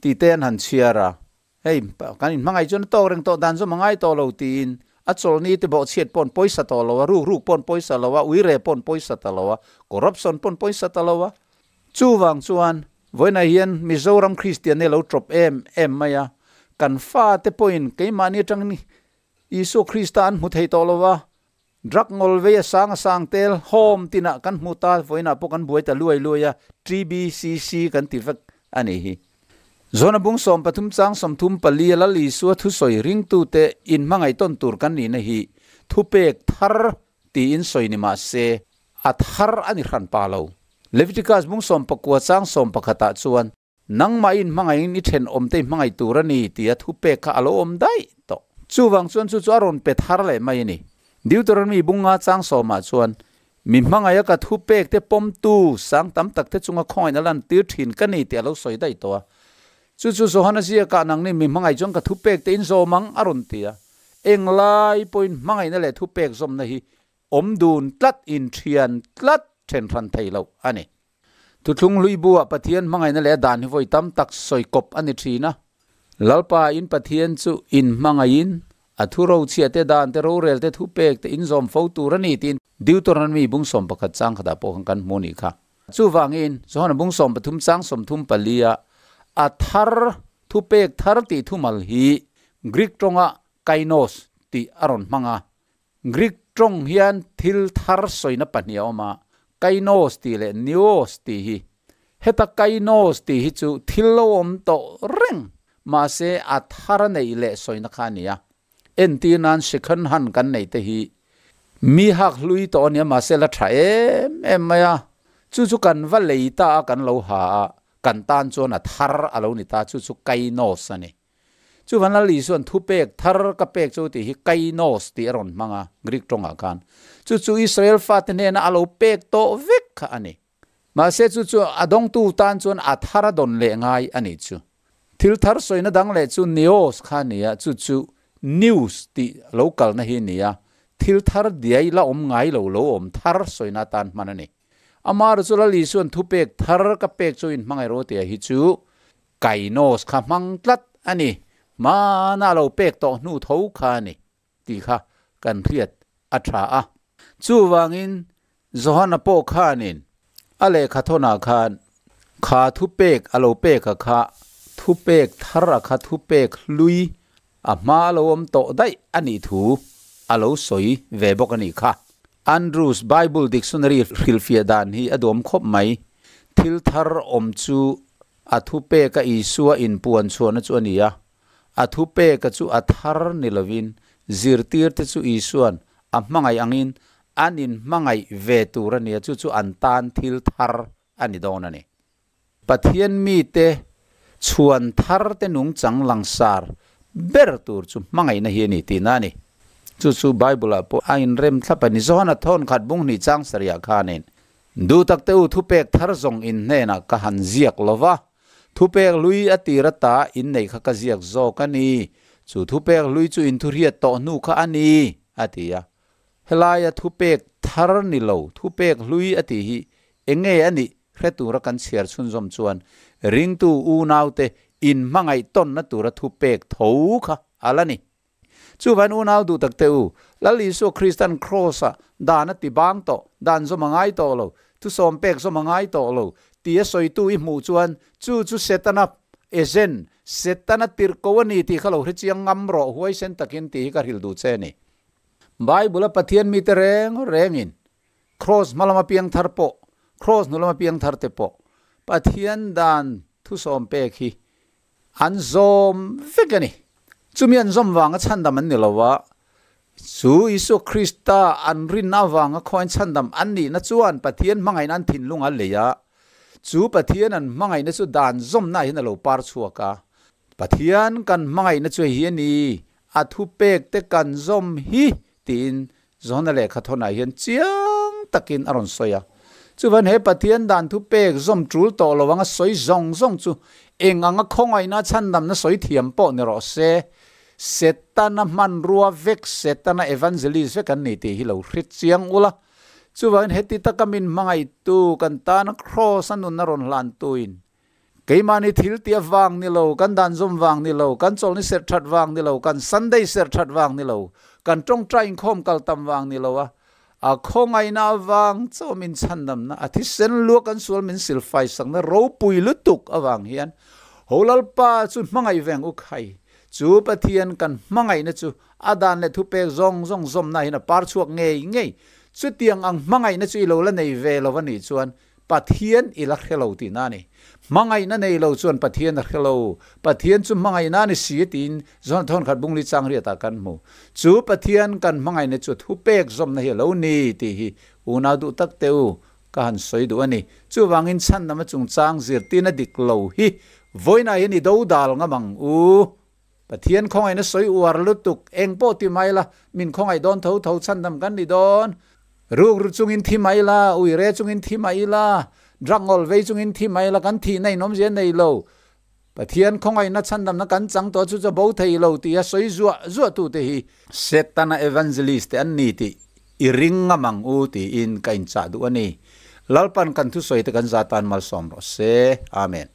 tih te an han chhiar a. Hei, kan inhmangaih chuan a tawk reng tawh, dan zawm a ngai tawh lo tiin a chawlhni te bawhchhiat paw'n pawisa tawh lo a, rukruk paw'n pawisa lo a, uire paw'n pawisa ta lo a, corruption paw'n pawisa ta lo a. Chuvang chuan, vawiinah hian Mizoram Kristian hi a lo tawp em em mai a, kan fate pawhin keimahni atangin Isua Krista an hmu thei tawh lo va, Drug ngawl vei a sang a sang tel home tinah kan hmu ta, vawiinah pawh kan buai ta luai luai a, TBCC kan ti vek a nih hi. Zawna bung 13 chang 34 a Lal Isua thusawi ringtute inhmangaih tawn tur kan nihna hi thupek thar tiin sawi ni mah se a thar a ni hran pa lo. Leviticus bung 19 chang 11 ah chuan Nangmah in hmangaihin i thenawmte i hmangaih tur a ni tia thupek kha a lo awm daih tawh. Chuvang chuan chu chu a rawn pe thar leh mai a ni. Deuteronomy bunga chang sawmah chuan, Mi hmangaih a ka thupek te pawmtu sang tam tak te chunga khawngaihna lan tir thin ka ni tih a lo sawi daih tawh a. Chu chu Johana ziakah nangni mi hmangaih chuan ka thupek te in zawm ang a rawn ti a. Englai pawhin hmangaihna leh thupek zawmna hi awm dun tlat inthian tlat then hran thei loh a ni. Thuthlung hlui buah Pathian hmangaihna leh a dan hi vawi tam tak sawi kawp a ni thin a. Lalpa in Pathian chu in hmangaihin a thu rochhiah te, dan te, rorel te, thupek te in zawm fo tur a ni tiin Deuteronomy bung 11 chang khatah pawh khan kan hmu a nih kha. Chuvangin, Johana bung 13 chang 34 ah a thar, thupek thar tih thumal hi Greek tawnga kainos tih a rawn hmang a. Greek tawng hian thil thar sawina pahnih a awm a, kainos tih leh neos tih hi. Heta kainos tih hi chu thil lo awm tawh reng, mahse a thar a neih leh sawina kha a ni a. Entir nan second hand kan neih te hi mi hak hlui tawh a nia, mahse la tha em em mai a, chu chu kan va lei ta a, kan lo ha a, kan tan chuan a thar a lo ni ta, chu chu kainos a ni. Chuvan Lal Isua'n thupek thar ka pek chu tih hi kainos tih a rawn hmang a, Greek tawngah khan. Chu chu Israel fate hnena a lo pek tawh vek kha a ni. Mahse chu chu a dawngtu tan chuan a thar a dawn leh ngai a nih chu. Thil thar sawina dang leh chu neos kha a ni a, chu chu news tih lo kalna hi a ni a, thil thar diai la awm ngai lo lo awm thar sawina atan hman a ni. Amaherawhchu Lal Isua'n thupek thar ka pek chu inhmangaih rawh tih hi chu Kainos kha hmang tlat a ni, hmana a lo pek tawh hnu tho kha a ni tih kha kan hriat a tha a. Chuvangin Johana pawh khanin a lehkha thawnah khan kha thupek a lo pek a kha thupek thar a kha thupek hlui a hma a lo awm tawh daih a nih thu a lo sawi ve bawk a nih kha. Andrews Bible Dictionary hrilhfiah dan hi a duam khawp mai. Thil thar awm chu a thupeka Isua inpuan chhuahna chu a ni a, a thupeka chu a thar ni lovin zirtirte chu Isua'n a hmangaih angin an inhmangaih ve tur a ni a, chu chu an tan thil thar a ni dawn a ni. Pathian mite chhuan thar te nungchang langsar ber tur chu hmangaihna hi a ni tihna a ni. Chu chu Bible-ah pawh a inrem thlap a ni. Johana thawn khat bung hnih chang sarihah khanin, Duh tak te u, thupek thar zawng in hnenah ka han ziak lo va, thupek hlui a tir ata innei kha ka ziak zawk a ni. Chu thupek hlui chu inthurhiat tawh hnu kha a ni, a ti a. Helaia thupek thar ni lo, thupek hlui a tih hi eng nge a nih hre tura kan chhiar chhunzawm chuan ringtu unaute inhmangaih tawnna tura thupek tho kha a la ni. Chuvain unau duh tak te u, Lal Isua Kristan Kraws-ah dan a ti bang tawh, dan zawm a ngai tawh lo, thusawm pek zawm a ngai tawh lo, tia sawitu i hmuh chuan chu chu Setana agent, Setana tirhko a ni tih kha lo hre chiang ngam rawh, huaisen takin tih hi ka hrilh duh che a ni. Bible-a Pathian mite reng rengin Kraws hma lama piang thar pawh, Kraws hnu lama piang thar te pawh Pathian dan thusawm pek hi an zawm vek a ni. Chumi an zawm vanga chhandam an ni lo a, chu Isua Krista an rinna avanga khawiin chhandam an nihna chuan Pathian hmangaihna an thinlung a lei a, chu Pathian an hmangaihna chu dan zawmna hian a lo par chhuak a. Pathian kan hmangaihna chu hei hi a ni, a thupek te kan zawm hi tiin Johana lehkha thawnah hian chiang takin a rawn sawi a. Chuvan he Pathian dan thupek zawm tul tawh lo anga sawi zawng zawng chu eng anga khawngaihna chhandamna sawi thiam pawh ni rawh se, Setana hmanrua vek, Setana evangelist vek an ni tih hi lo hre chiang ula. Chuvangin heti taka min hmangaihtu kan tana Kraws a nunna rawn hlantuin Keimahni thil tih avang ni lo, kan dan zawm vang ni lo, kan chawlhni serh that vang ni lo, kan Sunday serh that vang ni lo, kan tawngtai inkhawm kal tam vang ni lo a, a khawngaihna avang chaw min chhandamna, a thisen lua kan sual min silfai sakna ropui lutuk avang hian Ho Lalpa chu hmangaih veng u khai. Chu Pathian kan hmangaihna chu a dan leh thupek zawng zawng zawmna hian a par chhuak ngei ngei. Chutiang ang hmangaihna chu i lo la nei ve lo a nih chuan Pathian i la hre lo tihna a ni. Hmangaihna nei lo chuan Pathian a hre lo. Pathian chu hmangaihna a ni si tiin John thawnkhat bungli chang riatah kan hmu. Chu Pathian kan hmangaihna chu thupek zawmna hi a lo ni tih hi unau duh tak te u ka han sawi duh a ni. Chuvangin chhandama chungchang zirtirna dik lo hi vawiinah hian i dodal ngam ang u. Pathian khawngaihna sawi uar lutuk eng pawh ti mai la, min khawngaih dawn tho tho chhandam kan ni dawn. Ruk ru chungin thi mai la, ui re chungin thi mai la, drug ngawl vei chungin thi mai la, kan thihna in awmzia nei lo. Pathian khawngaihna chhandamna kan chang tawh chu chu bo thei lo tia sawi zuah zuah tute hi Setana evangelist te an ni tih i ring ngam ang u tiin ka inchah duh a ni. Lalpan kan thusawi te kan za tan malsawm rawh se. Amen.